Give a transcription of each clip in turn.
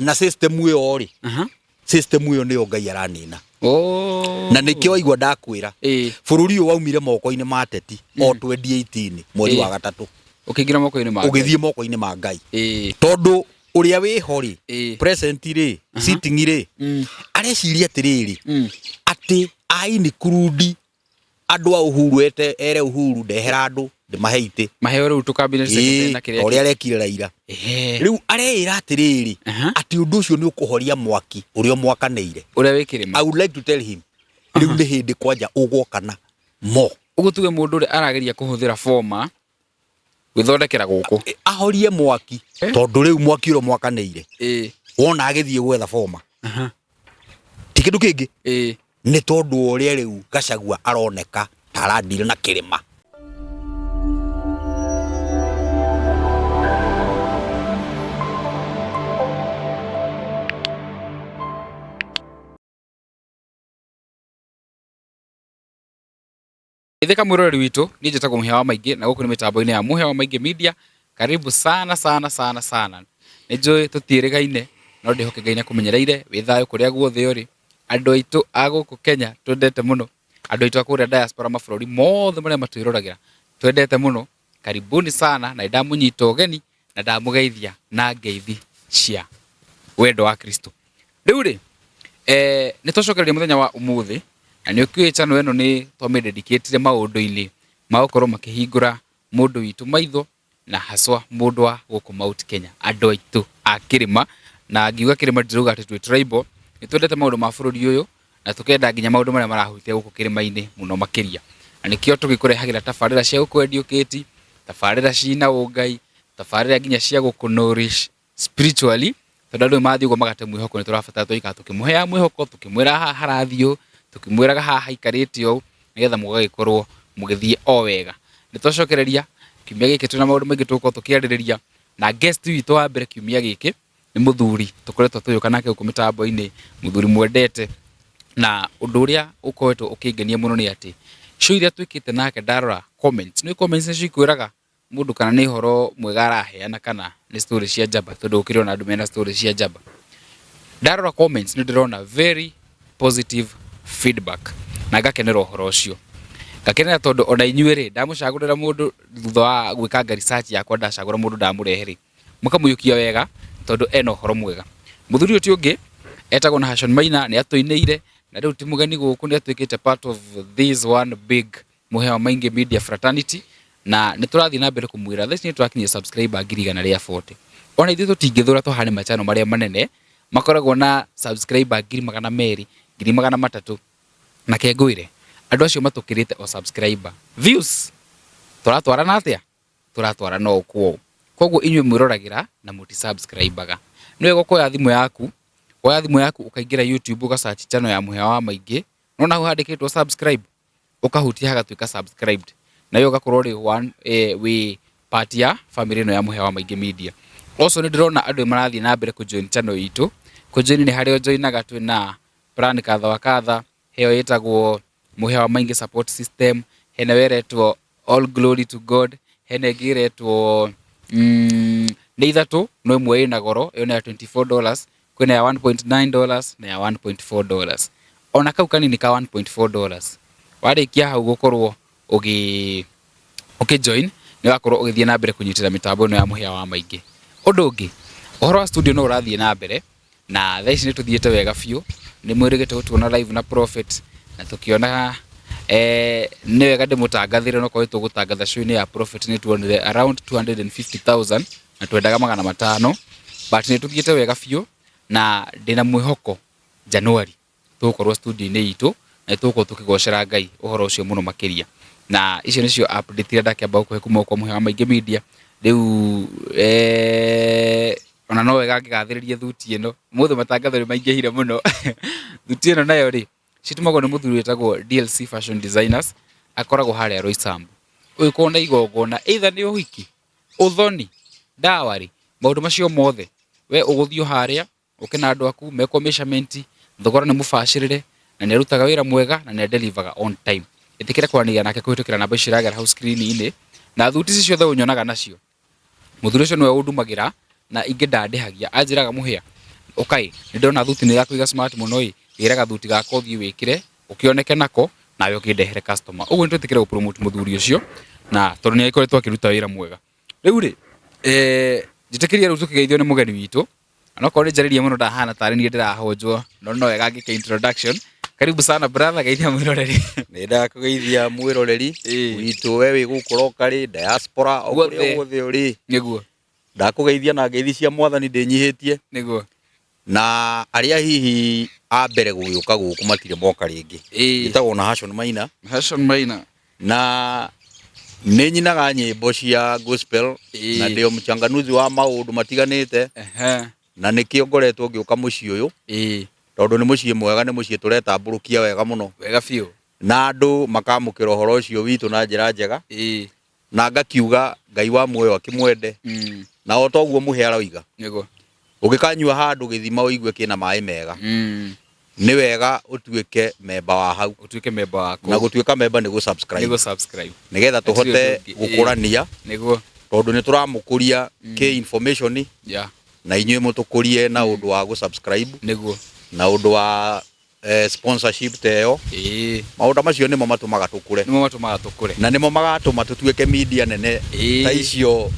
Na system ĩyo rĩ, system ĩyo nĩyo Ngai aranina. Oh. Na nĩkĩo waigua ndakwĩra, bũrũri ũyũ waumire moko-inĩ ma ateti o 2018 mweri wa gatatũ. Ũkĩingĩra moko-inĩ ma Ngai. Ũgĩthiĩ moko-inĩ ma Ngai. Tondũ ũrĩa wĩho rĩ, present rĩ, sitting rĩ, areciria atĩrĩrĩ, atĩ a include andũ a Uhuru, ete ere Uhuru ndehera andũ ndĩmahe itĩ. Maheo rĩu tũ cabinet secretary na kĩrĩa. Ũrĩa arekire Raila. Rĩu areĩra atĩrĩrĩ, atĩ ũndũ ũcio nĩ ũkũhoria mwaki ũrĩa ũmwakanĩire. Ũrĩa wĩ kĩrĩma. I would like to tell him, rĩu nĩ hĩndĩ kwanja ũgwakana mo. Ũguo tuge mũndũ ũrĩa arageria kũhũthĩra former gwĩthondekera gũkũ. Ahorie mwaki. Tondũ rĩu mwaki ũrĩa ũmwakanĩire, wona agĩthiĩ gwetha former, ti kĩndũ kĩngĩ, nĩ tondũ wa ũrĩa rĩu Gachagua aroneka ta aradira na kĩrĩma. Geithĩka mwĩroreri witũ, niĩ njĩtagwo Mũhĩa wa Maingĩ na gũkũ nĩ mĩtambo-inĩ ya Mũhĩa wa Maingĩ Media. Karibu sana sana sana sana. Nĩ njũĩ tũtiĩrĩgaine no ndĩhoke Ngai nĩ akũmenyereire wĩ thayũ kũrĩa guothe ũrĩ. Andũ aitũ a gũkũ Kenya twendete mũno, andũ aitũ a kũrĩa diaspora mabũrũri mothe marĩa matwĩroragĩra twendete mũno. Karibuni sana na nĩndamũnyita ũgeni na ndamũgeithia na ngeithi cia wendo wa Kristo. Rĩu rĩ, eh, nĩ twacokereria mũthenya wa ũmũthĩ na nĩ ũkĩũĩ channel ĩno nĩ twamĩdedicatire maũndũ-inĩ ma gũkorwo makĩhingũra mũndũ witũ maitho na haswa mũndũ wa gũkũ Mount Kenya, andũ aitũ a kĩrĩma. Na ngiuga kĩrĩma ndirauga atĩ twĩ tribal, nĩ twendete maũndũ ma bũrũri ũyũ na tũkenda nginya maũndũ marĩa marahutia gũkũ kĩrĩma-inĩ mũno makĩria. Na nĩkĩo tũgĩkũrehagĩra tabarĩra cia gũkũ educate, tabarĩra cina ũngai, tabarĩra nginya cia gũkũ nourish spiritually, tondũ andũ mathiĩ ũguo magate mwĩhoko, nĩ tũrabatara tũgaikara tũkĩmũheaga mwĩhoko, tũkĩmwĩraga haha harathiĩ ũũ, tũkĩmwĩraga haha haikarĩte ũũ, nĩgetha mũgagĩkorwo mũgĩthiĩ o wega. Nĩ twacokereria kiumia gĩkĩ twĩna maũndũ maingĩ tũgũkorwo tũkĩarĩrĩria, na guest witũ wa mbere kiumia gĩkĩ nĩ mũthuri tũkoretwo tũgĩũka nake gũkũ mĩtambo-inĩ, mũthuri mwendete, na ũndũ ũrĩa ũkoretwo ũkĩngenia mũno nĩ atĩ show iria twĩkĩte nake ndarora comments, nĩ comments nĩcio ikwĩraga mũndũ kana nĩ ũhoro mwega araheana kana nĩ story cia njamba, tondũ gũkĩrĩ ona andũ mena story cia njamba. Ndarora comments nĩ ndĩrona very positive feedback na ngakenera ũhoro ũcio. Ngakenera tondũ ona inyuĩ rĩ, ndamũcagũrĩra mũndũ thutha wa gwĩkanga research yakwa ndacagũra mũndũ ndamũrehe rĩ, mũkamũiyũkia wega tondũ ena ũhoro mwega. Mũthuri ũyũ ti ũngĩ etagwo Nahashon Maina, nĩ atũinĩire na rĩu ti mũgeni gũkũ, nĩ atuĩkĩte part of this one big Mũhĩa wa Maingĩ Media Fraternity, na nĩ tũrathiĩ na mbere kũmwĩra thaa ici nĩ tũrakinyia subscriber 140,000. Ona ithuĩ tũtingĩthũra tũhane machannel marĩa manene makoragwo na subscriber 200,000, 300,000. Na ke ngwĩre andũ acio matũkĩrĩte o subscriber. Views tũratwarana atĩa? Tũratwarana ũũ kwa ũũ. Koguo inyuĩ mwĩroragĩra na mũti subscribe aga. Nĩ wega ũkoya thimũ yaku, woya thimũ yaku ũkaingĩra YouTube ũga search channel ya Mũhĩa wa Maingĩ, nĩwona hau handĩkĩtwo subscribe? Ũkahutia hagatuĩka subscribed, nawe ũgakorwo ũrĩ one, wĩ part ya family ĩno ya Mũhĩa wa Maingĩ Media. Also nĩ ndĩrona andũ marathiĩ na mbere kũ join channel itũ. Kũ join nĩ harĩa ũjoinaga, twĩna plan kadha wa kadha, he ĩyo ĩtagwo Mũhĩa wa Maingĩ support system, hena ĩyo ĩretwo All glory to God, hena ĩngĩ ĩretwo nĩ ithatũ no ĩmwe ĩna goro, ĩyo nĩ ya $24, kwĩna ya $1.9 na ya $1.4. Ona kau kanini ka $1.4 warĩkia hau gũkorwo ũgĩ ũkĩ join nĩ wakorwo ũgĩthiĩ na mbere kũnyitĩra mĩtambo ĩno ya Mũhĩa wa Maingĩ. Ũndũ ũngĩ, ũhoro wa studio no ũrathiĩ na mbere na thaa ici nĩ tũthiĩte wega biũ, nĩ mwĩrĩgĩte gũtuona live na Prophet na tũkĩona nĩ wega ndĩmũtangathĩre onokorwo nĩ tũgũtangatha show -inĩ ya Prophet nĩ tuonire around 250,000 na twendaga 500, but nĩ tũthiĩte wega biũ na ndĩna mwĩhoko January tũgũkorwo studio-inĩ itũ na nĩ tũgũkorwo tũkĩgocera Ngai ũhoro ũcio mũno makĩria. Na icio nĩcio update iria ndakĩamba gũkũhe kuma kwa Mũhĩa wa Maingĩ Media. Rĩu ona no wega ngĩgathĩrĩrie thuti ĩno, ũmũthĩ matangatho nĩ maingĩhire mũno. Thuti ĩno nayo rĩ, citumagwo nĩ mũthuri wĩtagwo DLC Fashion Designers, akoragwo harĩa Roysambu. Ũngĩkorwo na igongona either nĩ ũhiki, ũthoni, dowry, maũndũ macio mothe, we ũgũthiĩ o harĩa, ũke na andũ aku, mekwo measurement, thogora nĩ mũbacĩrĩre, na nĩ arutaga wĩra mwega na nĩ a deliver on time. Ĩtĩkĩra kwaranĩria nake kũhĩtũkĩra namba ici iragera hau screen-inĩ, na thuti ici ciothe ũnyonaga nacio, mũthuri ũcio nĩwe ũndumagĩra na ingĩ ndandĩhagia, anjĩraga Mũhĩa, Ũkai, nĩ ndona thuti nĩ ĩrakũiga smart mũno ĩ, gĩra gathuti gaka ũthiĩ wĩkĩre, ũkĩoneke nako, nawe ũkĩndehere customer. Ũguo nĩ twĩtĩkĩre gũ promote mũthuri ũcio, na tondũ nĩ agĩkoretwo akĩruta wĩra mwega. Rĩu rĩ, eh, njĩtĩkĩria rĩu tũkĩgeithio nĩ mũgeni witũ, onokorwo nĩ njarĩria mũno ndahana tarĩ niĩ ndĩrahũnjwo, no no wega ngĩke introduction. Karibu sana brother, geithia mwĩroreri. Nĩ ndakũgeithia mwĩroreri witũ we wĩ gũkũ locally, diaspora, o kũrĩa guothe ũrĩ. Nĩguo. Ndakũgeithia na ngeithi cia Mwathani ndĩnyihĩtie. Nĩguo. Na arĩa hihi a mbere gũgĩũka gũkũ matirĩ moka rĩngĩ. Njĩtagwo Nahashon Maina. Nahashon Maina. Na nĩ nyinaga nyĩmbo cia gospel na ndĩ o mchanganuzi wa maũndũ matiganĩte. Na nĩkĩo ngoretwo ngĩũka mũciĩ ũyũ. Tondũ nĩ mũciĩ mwega, nĩ mũciĩ tũretambũrũkia wega mũno. Wega biũ. Na andũ makamũkĩra ũhoro ũcio witũ na njĩra njega. Na ngakiuga Ngai wa muoyo akĩmwende. Na o ta ũguo Mũhĩa aroiga. Nĩguo. Ũngĩkanyua handũ gĩthima ũigue kĩna maĩ mega. Nĩ wega ũtuĩke memba wa hau. Ũtuĩke memba wa kũu. Na gũtuĩka memba nĩ gũ subscribe. Nĩ gũ subscribe. Nĩgetha tũhote gũkũrania. Nĩguo. Tondũ nĩ tũramũkũria kĩ information. Na inyuĩ mũtũkũrie na ũndũ wa gũ subscribe. Nĩguo. Na ũndũ wa sponsorship ta ĩyo. Maũndũ ta macio nĩmo matũmaga tũkũre. Nĩmo matũmaga tũkũre. Na nĩmo magatũma tũtuĩke media nene ta icio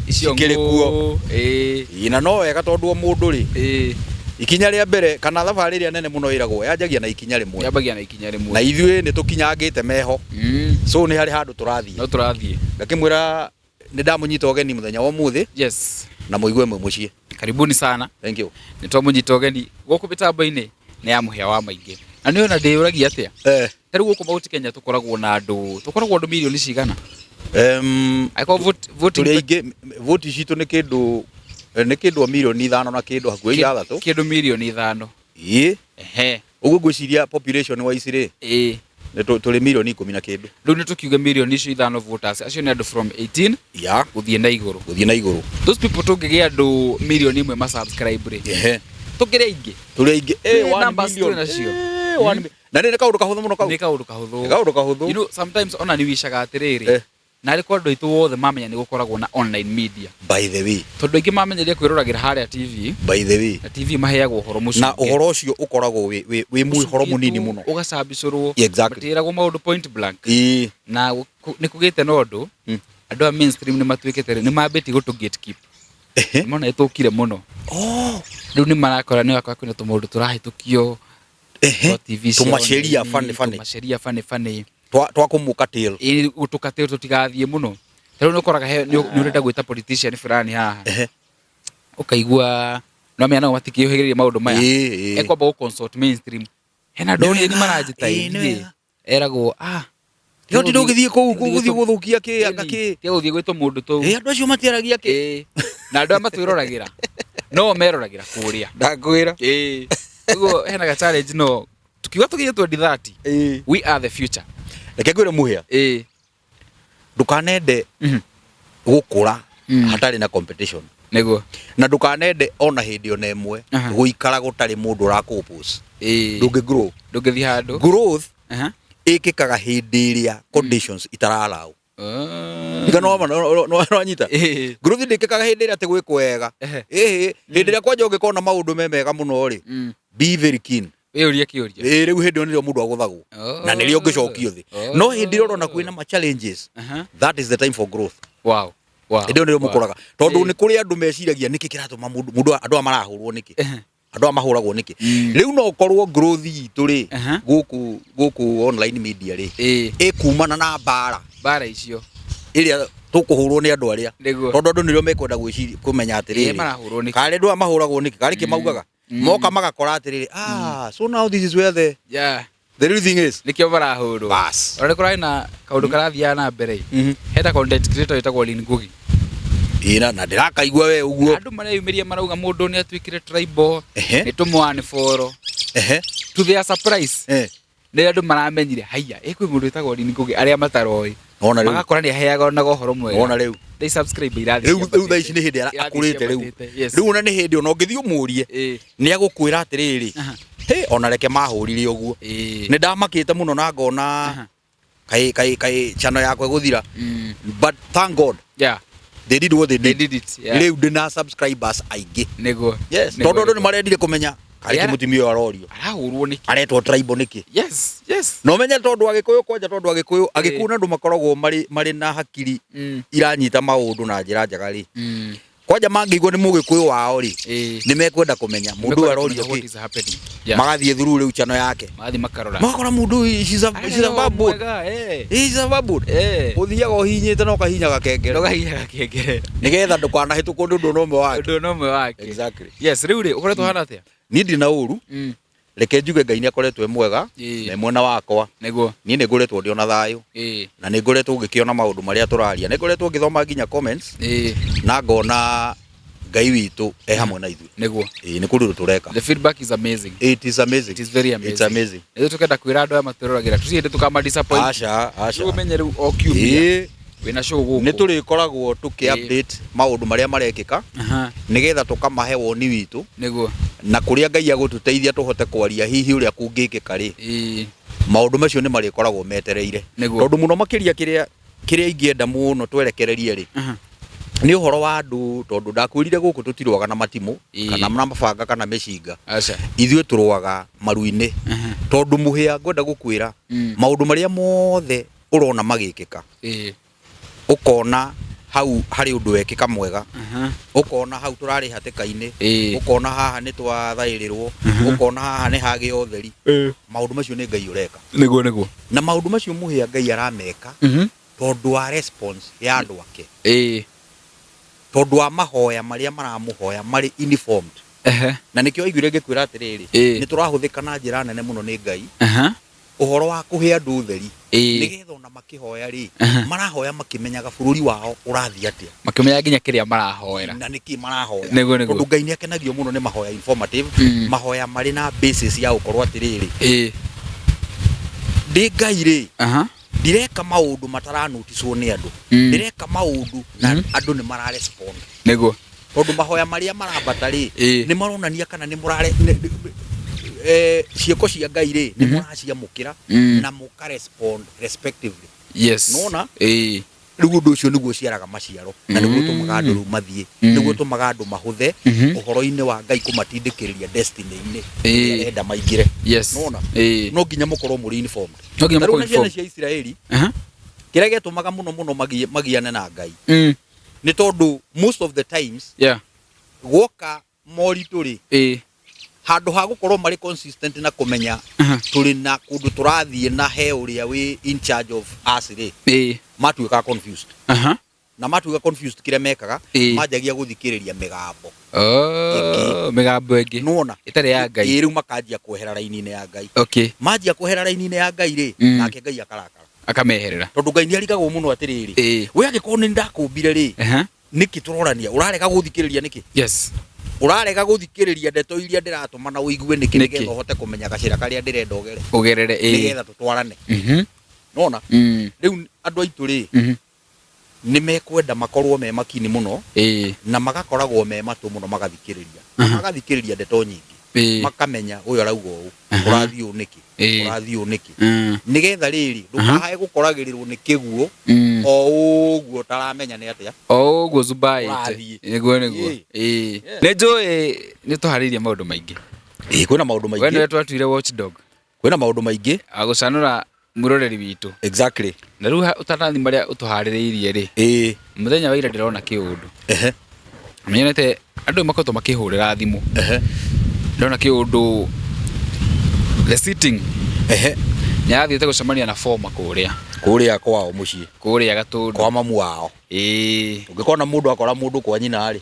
Icio cikĩrĩ kuo. Ngũũ. Na no wega tondũ o mũndũ rĩ, ikinya rĩa mbere kana thabarĩ ĩrĩa nene mũno ĩragwo yanjagia na ikinya rĩmwe. Yambagia na ikinya rĩmwe. Na ithuĩ nĩ tũkinyangĩte meho. So nĩ harĩ handũ tũrathiĩ. No tũrathiĩ. Ngakĩmwĩra nĩ ndamũnyita ũgeni mũthenya wa ũmũthĩ. Na mũigue mwĩ mũciĩ. Karibuni sana. Thank you. Nĩ twamũnyita ũgeni gũkũ mĩtambo-inĩ nĩ ya Mũhĩa wa Maingĩ. Na nĩ ona ndĩyũragia atĩa? Ta rĩu gũkũ Mount Kenya tũkoragwo na andũ, tũkoragwo andũ mirioni cigana? Angĩkorwo voting Tũrĩ aingĩ, vote citũ nĩ kĩndũ, nĩ kĩndũ mirioni 5 na kĩndũ hakuhĩ 6. Kĩndũ mirioni 5. Ĩĩ. Ũguo ngwĩciria population wise rĩ, nĩ tũrĩ mirioni 10 na kĩndũ. Rĩu nĩ tũkiuge mirioni icio 5 voters, acio nĩ andũ from 18 gũthiĩ na igũrũ. Gũthiĩ na igũrũ. Those people tũngĩgĩa andũ mirioni 1 ma subscribe rĩ, tũkĩrĩ aingĩ. Tũrĩ aingĩ. Nĩ One numbers million. twĩ nacio. 1 Na nĩ kaũndũ kahũthũ mũno kau. Nĩ kaũndũ kahũthũ. Nĩ kaũndũ kahũthũ. You know, sometimes ona nĩ wicaga atĩrĩrĩ, narĩ kwa andũ aitũ wothe mamenya nĩ gũkoragwo na online media. By the way. Tondũ aingĩ mamenyeria kwĩroragĩra harĩa TV. By the way. Na TV maheagwo ũhoro mũcunge. Na ũhoro ũcio ũkoragwo wĩ ũhoro mũnini mũno. Ũgacambicũrwo. Exactly. Matiragwo maũndũ point blank. Na nĩ kũgĩte na ũndũ, andũ a mainstream nĩ matuĩkĩte rĩ, nĩ mambĩtie gũtũ gatekeep. Nĩ mona nĩ tũkire mũno. Rĩu nĩ marakora nĩ wakora kwĩna tũmaũndũ tũrahĩtũkio. Twa TV cia Tũmaceria online, funny, funny. Tũmaceria funny, funny. Twa kũmũka tail. Ĩĩ, gũtũka tail tũtigathiĩ mũno. Ta rĩu nĩ ũkoraga he, nĩ ũrenda gwĩta politician fulani haha. Ũkaigua, nĩ wamenya nao matikĩũhĩgĩrĩire maũndũ maya. Ekwamba gũ consult mainstream. Hena andũ Nĩ only wega. maranjĩta Ĩĩ, nĩ ithuĩ. wega. Eragwo, ah, Yo ndi ndũngĩthiĩ kũu, kũu gũthiĩ gũthũkia kĩ, anga kĩ. Tiga gũthiĩ gwĩtwo mũndũ tũu. Ĩĩ, andũ acio matiaragia kĩ. Ĩĩ. Na andũ aya matwĩroragĩra. No meroragĩra kũrĩa. Ndakwĩra. Ĩĩ. Ũguo hena ga challenge no tukiuga tũkinye 2030. Ĩĩ. We are the future. Reke ngwĩre Mũhĩa. Ĩĩ. Ndũkanende gũkũra hatarĩ na competition. Nĩguo. Na ndũkanende ona hĩndĩ ona ĩmwe gũikara gũtarĩ mũndũ ũrakũ oppose. Ĩĩ. Ndũngĩ grow. Ndũngĩthiĩ handũ. Growth ĩkĩkaga hĩndĩ ĩrĩa conditions itarallow. Ndiga no no no anyita. Growth ndĩkĩkaga hĩndĩ ĩrĩa atĩ gwĩ kwega. Ĩhĩ, hĩndĩ ĩrĩa kwanja ũngĩkona maũndũ me mega mũno rĩ, be very keen. Wĩyũrie kĩũria. Ĩĩ, rĩu hĩndĩ ĩyo nĩrĩo mũndũ agũthagwo. Na nĩrĩo ũngĩcokio thĩ. No hĩndĩ ĩrĩa ũrona kwĩna ma challenges, that is the time for growth. Wow. Wow. Hĩndĩ ĩyo nĩrĩo mũkũraga. Tondũ nĩ kũrĩ andũ meciragia nĩkĩ kĩratũma mũndũ, mũndũ andũ aya marahũrwo nĩkĩ? Andũ aya mahũragwo nĩkĩ? Rĩu no ũkorwo growth itũ rĩ, gũkũ online media rĩ, ĩkumana na mbara. Mbara icio. Ĩrĩa tũkũhũrwo nĩ andũ arĩa. Nĩguo. Tondũ andũ nĩrĩo mekwenda gwĩciria, kũmenya atĩrĩrĩ. Marahũrwo nĩkĩ? Karĩ andũ aya mahũragwo nĩkĩ? Karĩ kĩ maugaga? Moka magakora atĩrĩrĩ, so now this is where the real thing is. Nĩkĩo marahũrwo. Bas. Ona nĩ kũrarĩ na kaũndũ karathiaga na mbere. Hena content creator wĩtagwo Lynn Ngugi. Ĩĩ, na ndĩrakaigua we ũguo. Andũ mareyumĩria marauga mũndũ nĩ atuĩkire tribal, nĩ tũmũ unfollow. To their surprise, nĩ andũ maramenyire, haiya, ĩ kwĩ mũndũ wĩtagwo Lynn Ngugi, arĩa mataroĩ. Wona rĩu. Magakora nĩ aheanaga ũhoro mwega. Wona rĩu. They subscribe irathiĩ Rĩu, rĩu thaa ici ciambatĩte. nĩ hĩndĩ Irathiĩ akũrĩte rĩu. ciambatĩte, yes. Rĩu ona nĩ hĩndĩ ona ũngĩthiĩ ũmũrie, nĩ agũkwĩra atĩrĩrĩ, hĩ, ona reke mahũrire ũguo. Nĩ ndamakĩte mũno na ngona kaĩ, kaĩ, kaĩ channel yakwa ĩgũthira. But thank God. They did what they They did. did it, yeah. Rĩu ndĩna subscribers aingĩ. Yes, Nĩguo, tondũ andũ nĩ nĩguo. marendire kũmenya karĩ Yeah. kĩ mũtumia ũyũ arorio Arahũrwo nĩkĩ? aretwo tribal nĩkĩ. Yes. Na ũmenye tondũ agĩkũyũ kwanja tondũ agĩkũyũ agĩkũyũ na andũ makoragwo marĩ marĩ na hakiri iranyita maũndũ na njĩra njega rĩ, kwanja mangĩigua nĩ mũgĩkũyũ wao rĩ, nĩ mekwenda kũmenya mũndũ ũyũ Nĩmekwenda arorio kũmenya what kĩ. is happening. Yeah. Magathiĩ through rĩu channel yake, Magathiĩ makarora. magakora mũndũ ũyũ, she's a Ararora bad boy. mwega, eh. She's a bad boy. Ũthiaga ũhihinyĩte na ũkahihinya gakengere Ndũkahihinya gakengere. nĩgetha ndũkanahĩtũkwo nĩ ũndũ ona ũmwe wake. Ũndũ ona ũmwe wake. Exactly. Yes, rĩu rĩ, ũkoretwo ũhana atĩa? Niĩ ndirĩ na ũru, reke njuge Ngai nĩ akoretwo e mwega na e mwena wakwa. Niĩ nĩ ngoretwo ndĩ ona thayũ na nĩ ngoretwo ngĩkĩona maũndũ marĩa tũraria, nĩ ngoretwo ngĩthoma nginya comments na ngona Ngai witũ e hamwe na ithuĩ. Ĩĩ, nĩ kũrĩ ũndũ tũreka. The feedback is amazing. It is amazing. It is very amazing. It's amazing. Ithuĩ tũkenda kwĩra andũ aya matwĩroragĩra tũtirĩ hĩndĩ tũkama disappoint. Aca, aca. Rĩu ũmenye rĩu o kiumia wĩna show gũkũ. Nĩ tũrĩkoragwo tũkĩ update maũndũ marĩa marekĩka nĩgetha tũkamahe woni witũ na kũrĩa Ngai agũtũteithia tũhote kwaria hihi ũrĩa kũngĩkĩka rĩ, maũndũ macio nĩ marĩkoragwo metereire. Tondũ mũno makĩria kĩrĩa kĩrĩa ingĩenda mũno twerekererie rĩ, nĩ ũhoro wa andũ, tondũ ndakwĩrire gũkũ tũtirũaga na matimũ kana na mabanga kana mĩcinga. Ithuĩ tũrũaga maru-inĩ. Tondũ mũhĩa ngwenda gũkwĩra, maũndũ marĩa mothe ũrona magĩkĩka, ũkona hau harĩ ũndũ wekĩka mwega, ũkona hau tũrarĩ hatĩka-inĩ, ũkona haha nĩ twathaĩrĩrwo, ũkona haha nĩ hagĩa ũtheri, maũndũ macio nĩ Ngai ũreka. Nĩguo nĩguo. Na maũndũ macio mũhĩa Ngai arameka tondũ wa response ya andũ ake, tondũ wa mahoya marĩa maramũhoya marĩ informed. Na nĩkĩo aiguire ngĩkwĩra atĩrĩrĩ, nĩ tũrahũthĩka na njĩra nene mũno nĩ Ngai ũhoro wa kũhe andũ ũtheri, nĩgetha ona makĩhoya rĩ, marahoya makĩmenyaga bũrũri wao ũrathiĩ atĩa. Makĩmenyaga nginya kĩrĩa marahoera. Na nĩkĩ marahoya. Nĩguo, nĩguo. Tondũ Ngai nĩ akenagio mũno nĩ mahoya informative, mahoya marĩ na basis ya gũkorwo atĩrĩrĩ, ndĩ Ngai rĩ, ndireka maũndũ mataranoticwo nĩ andũ, ndĩreka maũndũ na andũ nĩ mararespond. Tondũ mahoya marĩa marambata rĩ, nĩ maronania kana nĩ mũrare ciĩko cia Ngai rĩ, nĩ mũraciamũkĩra na mũkarespond respectively. Nĩwona? Rĩu ũndũ ũcio nĩguo ũciaraga maciaro na nĩguo ũtũmaga andũ rĩu mathiĩ, nĩguo ũtũmaga andũ mahũthe ũhoro-inĩ wa Ngai kũmatindĩkĩrĩria destiny-inĩ ĩrĩa arenda maingĩre. Nĩwona? No nginya mũkorwo mũrĩ informed. No nginya Ta rĩu mũkorwo na ciana informed. cia Isiraeli, kĩrĩa gĩatũmaga mũno mũno magiane na Ngai nĩ tondũ most of the times gwoka moritũ rĩ, handũ ha gũkorwo marĩ consistent na kũmenya tũrĩ na kũndũ tũrathiĩ na he ũrĩa wĩ in charge of us rĩ, matuĩkaga confused. Na matuĩka confused kĩrĩa mekaga, manjagia gũthikĩrĩria mĩgambo. Oh, mĩgambo ĩngĩ. Nĩwona? Ĩtarĩ ya Ngai. Ĩĩ, rĩu makanjia kwehera raini-inĩ ya Ngai. Manjia kwehera raini-inĩ ya Ngai rĩ, nake Ngai akarakara. Akameherera. Tondũ Ngai nĩ arigagwo mũno atĩrĩrĩ, we angĩkorwo nĩ ndakũmbire rĩ, nĩkĩ tũrorania? Ũrarega gũthikĩrĩria nĩkĩ? Ũrarega gũthikĩrĩria ndeto iria ndĩratũma na ũigue nĩkĩ, Nĩkĩ? nĩgetha ũhote kũmenya gacĩra karĩa ndĩrenda ũgere, Ũgerere, nĩgetha tũtwarane. Nĩwona? Rĩu andũ aitũ rĩ, nĩ mekwenda makorwo me makini mũno na magakoragwo me matũ mũno magathikĩrĩria. Magathikĩrĩria ndeto nyingĩ. Makamenya ũyũ arauga ũũ, ũrathiĩ ũũ nĩkĩ, ũrathiĩ ũũ nĩkĩ. Nĩgetha rĩrĩ, ndũkahae gũkoragĩrĩrwo nĩ kĩguũ o ũguo ũtaramenya nĩ atĩa. O ũguo zubaĩte. Ũrathiĩ. Nĩguo nĩguo. Nĩ njũĩ nĩ tũharĩirie maũndũ maingĩ. Ĩĩ, kwĩna maũndũ We nĩwe maingĩ. twatuire watchdog. Kwĩna maũndũ maingĩ. Agũcanũra mwĩroreri witũ. Exactly. Na rĩu ũtanathi marĩa ũtũharĩrĩirie rĩ, mũthenya wa ira ndĩrona kĩũndũ. Menyete andũ makoretwo makĩhũrĩra thimũ. Ndĩrona kĩũndũ the sitting nĩ arathiĩte gũcemania na former kũrĩa. Kũrĩa kwao mũciĩ. Kũrĩa Gatũndũ. Kwa mamu wao. Ũngĩkona mũndũ akora mũndũ kwa nyina rĩ.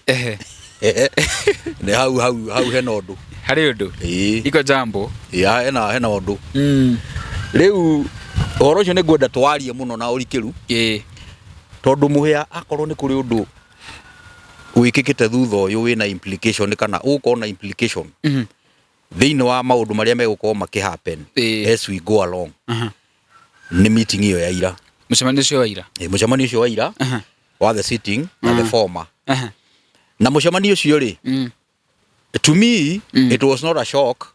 Nĩ hau hau hau hena ũndũ. Harĩ ũndũ. Iko jambo. Ĩĩ, hena hena ũndũ. Rĩu ũhoro ũcio nĩ ngwenda twarie mũno na ũrikĩru. Tondũ mũhĩa akorwo nĩ kũrĩ ũndũ wĩkĩkĩte thutha ũyũ wĩna implication kana ũgũkorwo na implication thĩinĩ wa maũndũ marĩa megũkorwo makĩ happen as we go along. Nĩ meeting ĩyo ya ira. Mũcemanio ũcio wa ira. Ĩĩ, mũcemanio ũcio wa ira wa the sitting na the former. Na mũcemanio ũcio rĩ, to me, it was not a shock.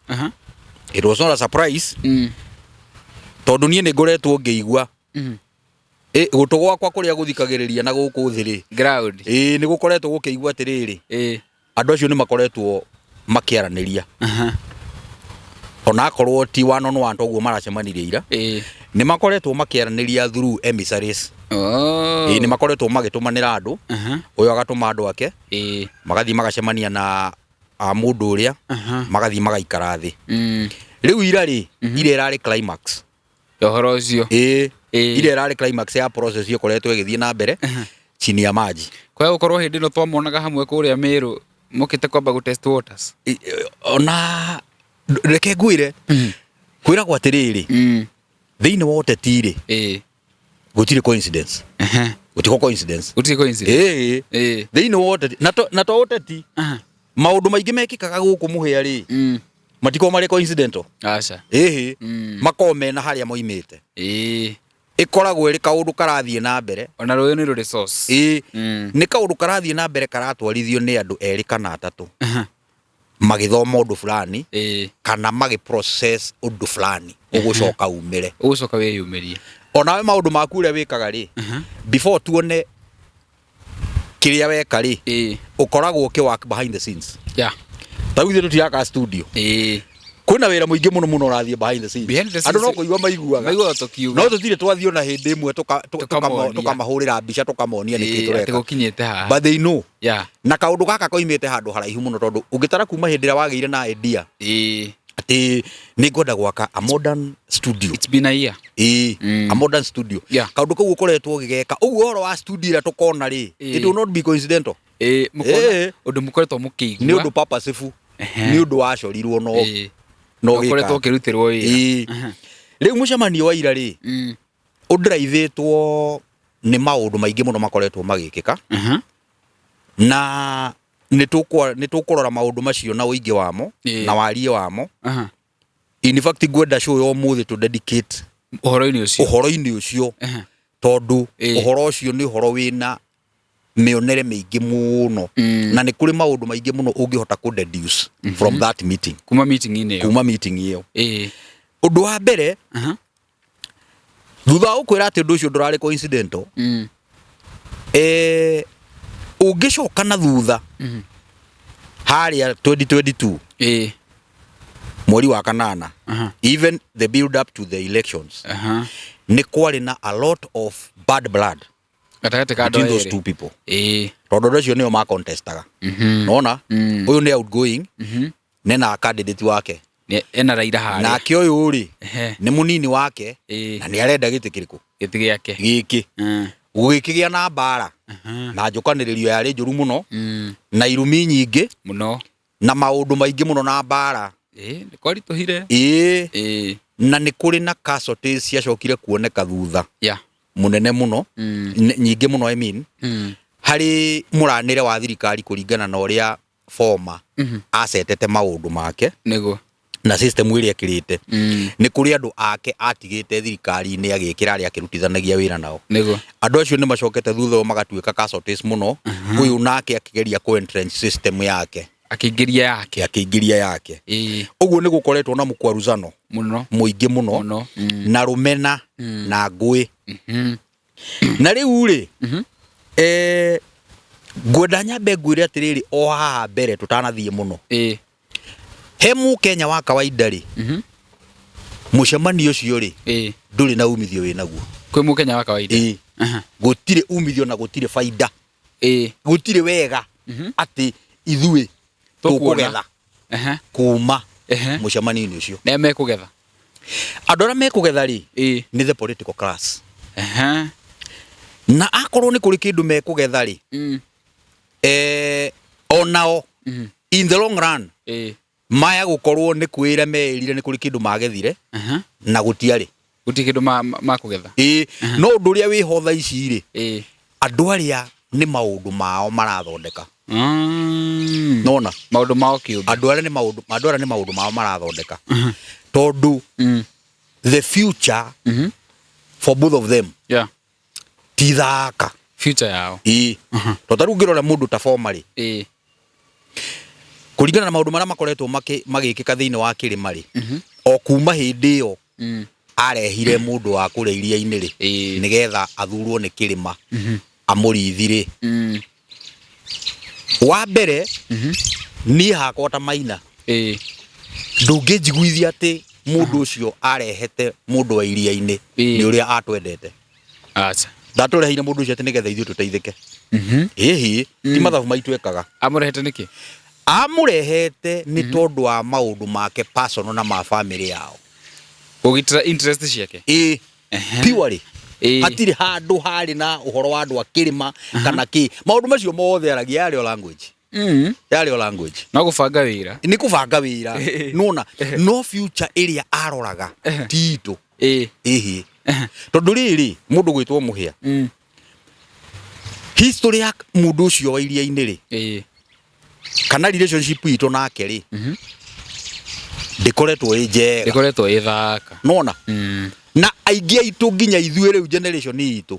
It was not a surprise. Tondũ niĩ nĩ ngoretwo ngĩigua Gũtũ gwakwa kũrĩa gũthikagĩrĩria na gũkũ thĩ rĩ, Ground. Ĩ, nĩ gũkoretwo gũkĩigua atĩrĩrĩ, andũ acio nĩ makoretwo makĩaranĩria, ona akorwo ti one on one toguo maracemanirie ira, nĩ makoretwo makĩaranĩria through emissaries. Oh. Ĩ, nĩ makoretwo magĩtũmanĩra andũ, ũyũ agatũma andũ ake, magathiĩ magacemania na a mũndũ ũrĩa, magathiĩ magaikara thĩ. Rĩu ira rĩ, ira ĩrarĩ climax. Ũhoro ũcio. Ĩ, ira ĩrarĩ climax ya process ĩkoretwo ĩgĩthiĩ na mbere chini ya maji. Kwa gũkorwo hĩndĩ ĩno twamonaga hamwe kũrĩa Meru mokĩte kwamba gũ test waters. Ona reke ngwĩre, kwĩragwo atĩrĩrĩ, thĩinĩ wa ũteti rĩ, gũtirĩ coincidence. Gũtirĩ coincidence. Gũtirĩ coincidence. Ĩĩ. Thĩinĩ wa ũteti, na to ũteti, maũndũ maingĩ mekĩkaga gũkũ mũhĩa rĩ, matikoragwo marĩ coincidental. Aca. Ĩhĩ, makoragwo mena harĩa moimĩte. Ĩkoragwo ĩrĩ kaũndũ karathiĩ na mbere. Ona rũĩ nĩ rũrĩ source. Ĩĩ. Nĩ kaũndũ karathiĩ na mbere karatwarithio nĩ andũ erĩ kana atatũ, magĩthoma ũndũ fulani, kana magĩ process ũndũ fulani ũgũcoka umĩre. Ũgũcoka wĩyumĩrie. Onawe maũndũ maku ũrĩa wĩkaga rĩ, before tuone kĩrĩa weka rĩ, ũkoragwo ũkĩ work behind the scenes. Ta rĩu ithuĩ tũtiraka studio, kwĩna wĩra mũingĩ mũno mũno ũrathiĩ behind the scenes. Behind the Andũ no scenes. kũigua maiguaga, Maiguaga tũkiuga. no tũtirĩ twathiĩ ona hĩndĩ ĩmwe Tũkamonia. tũkamahũrĩra mbica tũkamonia nĩkĩ Atĩ tũreka, gũkinyĩte haha. but they know. Na kaũndũ gaka koimĩte handũ haraihu mũno, tondũ ũngĩtara kuma hĩndĩ ĩrĩa wagĩire na idea atĩ nĩ ngwenda gwaka a modern studio. It's been a year. Ĩĩ, a modern studio. Kaũndũ kau ũkoretwo ũgĩgeka ũguo. Ũhoro wa studio ĩrĩa tũkona rĩ, it will not be coincidental. Mũkona ũndũ mũkoretwo mũkĩigua. Nĩ ũndũ purposeful, nĩ ũndũ wacorirwo no no Ũkoretwo gĩka. ũkĩrutĩrwo wĩra. Ĩĩ. Rĩu mũcemanio wa ira rĩ, ũndĩraithĩtwo nĩ maũndũ maingĩ mũno makoretwo magĩkĩka, na nĩ tũkũrora maũndũ macio na ũingĩ wamo na wariĩ wamo. In fact, ngwenda show ya ũmũthĩ to dedicate Ũhoro-inĩ ũcio. Ũhoro-inĩ ũcio, tondũ ũhoro ũcio nĩ ũhoro wĩna mĩonere mĩingĩ mũno, na nĩ kũrĩ maũndũ maingĩ mũno ũngĩhota kũ deduce from that meeting. Kuma meeting-inĩ ĩyo. Kuma meeting ĩyo. Ũndũ wa mbere, thutha wa gũkwĩra atĩ ũndũ ũcio ndũrarĩ coincidental, ũngĩcoka na thutha harĩa 2022, mweri wa kanana, even the build up to the elections, nĩ kwarĩ na a lot of bad blood Gatagatĩ ka andũ between those erĩ. two people, tondũ andũ acio nĩo macontestaga. Nona ũyũ nĩ outgoing, nena candidate wake. Ena Raila harĩa. Nake ũyũ rĩ, nĩ mũnini wake, na nĩ arenda gĩtĩ kĩrĩkũ? Gĩtĩ gĩake. Gĩkĩ. Gũgĩkĩgĩa na mbara na njũkanĩrĩrio yarĩ njũru mũno, na irumi nyingĩ Mũno. na maũndũ maingĩ mũno na mbara. Nĩ kwaritũhire. Ĩĩ. Na nĩ kũrĩ na casualties ciacokire kuoneka thutha, mũnene mũno, nyingĩ mũno, I mean, harĩ mũranĩre wa thirikari kũringana na ũrĩa former acetete maũndũ make na system ĩrĩa ĩkĩrĩte. Nĩ kũrĩ andũ ake atigĩte thirikari-inĩ agĩkĩra arĩa akĩrutithanagia wĩra nao. Andũ acio nĩ macokete thutha ũyũ magatuĩka casualties mũno, ũyũ nake akĩgeria kũ entrench system yake. Akĩingĩria yake. Akĩingĩria yake. Ũguo nĩ gũkoretwo na mũkwaruzano Mũno. Mũingĩ mũno, Mũno. Na rũmena na ngũĩ. Na rĩu rĩ, ngwenda nyambe ngwĩre atĩrĩrĩ, o haha mbere tũtanathiĩ mũno, he mũkenya wa kawaida rĩ, mũcemanio ũcio rĩ, ndũrĩ na umithio wĩ naguo. Kwĩ mũkenya wa kawaida. Ĩĩ. Gũtirĩ umithio na gũtirĩ baida, gũtirĩ wega atĩ ithuĩ Tũkuona. tũkũgetha kuma mũcemanio-inĩ ũcio. Nĩa mekũgetha? Andũ arĩa mekũgetha rĩ, nĩ the political class. Na akorwo nĩ kũrĩ kĩndũ mekũgetha rĩ, onao in the long run maya gũkorwo nĩ kwĩra meĩrire nĩ kũrĩ kĩndũ magethire, na gũtiarĩ. Gũtirĩ kĩndũ makũgetha. Ĩĩ, no ũndũ ũrĩa wĩho thaa ici rĩ, andũ arĩa nĩ maũndũ mao marathondeka. Nona Maũndũ mao kĩũmbe. Andũ arĩa nĩ maũndũ mao marathondeka, tondũ the future for both of them ti thaka. Future yao. Ĩĩ, tondũ ta rĩu ũngĩrora mũndũ ta former rĩ, kũringana na maũndũ marĩa makoretwo magĩkĩka thĩinĩ wa kĩrĩma rĩ, o kuma hĩndĩ ĩyo. Arehire mũndũ wa kũrĩa iria-inĩ rĩ, nĩgetha athurwo nĩ kĩrĩma amũrithi rĩ. Wa mbere, niĩ hakwa ta Maina, ndũngĩnjiguithia atĩ mũndũ ũcio arehete mũndũ wa iria-inĩ nĩ ũrĩa atwendete. Aca. Ndatũreheire mũndũ ũcio atĩ nĩgetha ithuĩ tũteithĩke. Ĩhĩ, ti mathabu maitũ ekaga. Amũrehete nĩkĩ? Amũrehete nĩ tondũ wa maũndũ make personal na ma family yao. Kũgitĩra interest ciake. Ĩĩ, purely. Hatirĩ handũ harĩ na ũhoro wa andũ a kĩrĩma kana kĩ. Maũndũ macio mothe aragia yarĩ o language. Yarĩ o language. No gũbanga wĩra. Nĩ kũbanga wĩra. Nĩwona, no future ĩrĩa aroraga ti itũ. Ĩhĩ. Tondũ rĩrĩ, mũndũ gwĩtwo Mũhĩa, history ya mũndũ ũcio wa iria-inĩ rĩ, kana relationship itũ nake rĩ, ndĩkoretwo ĩ njega. Ndĩkoretwo ĩ thaka. Nĩwona? Na aingĩ aitũ nginya ithuĩ rĩu generation itũ,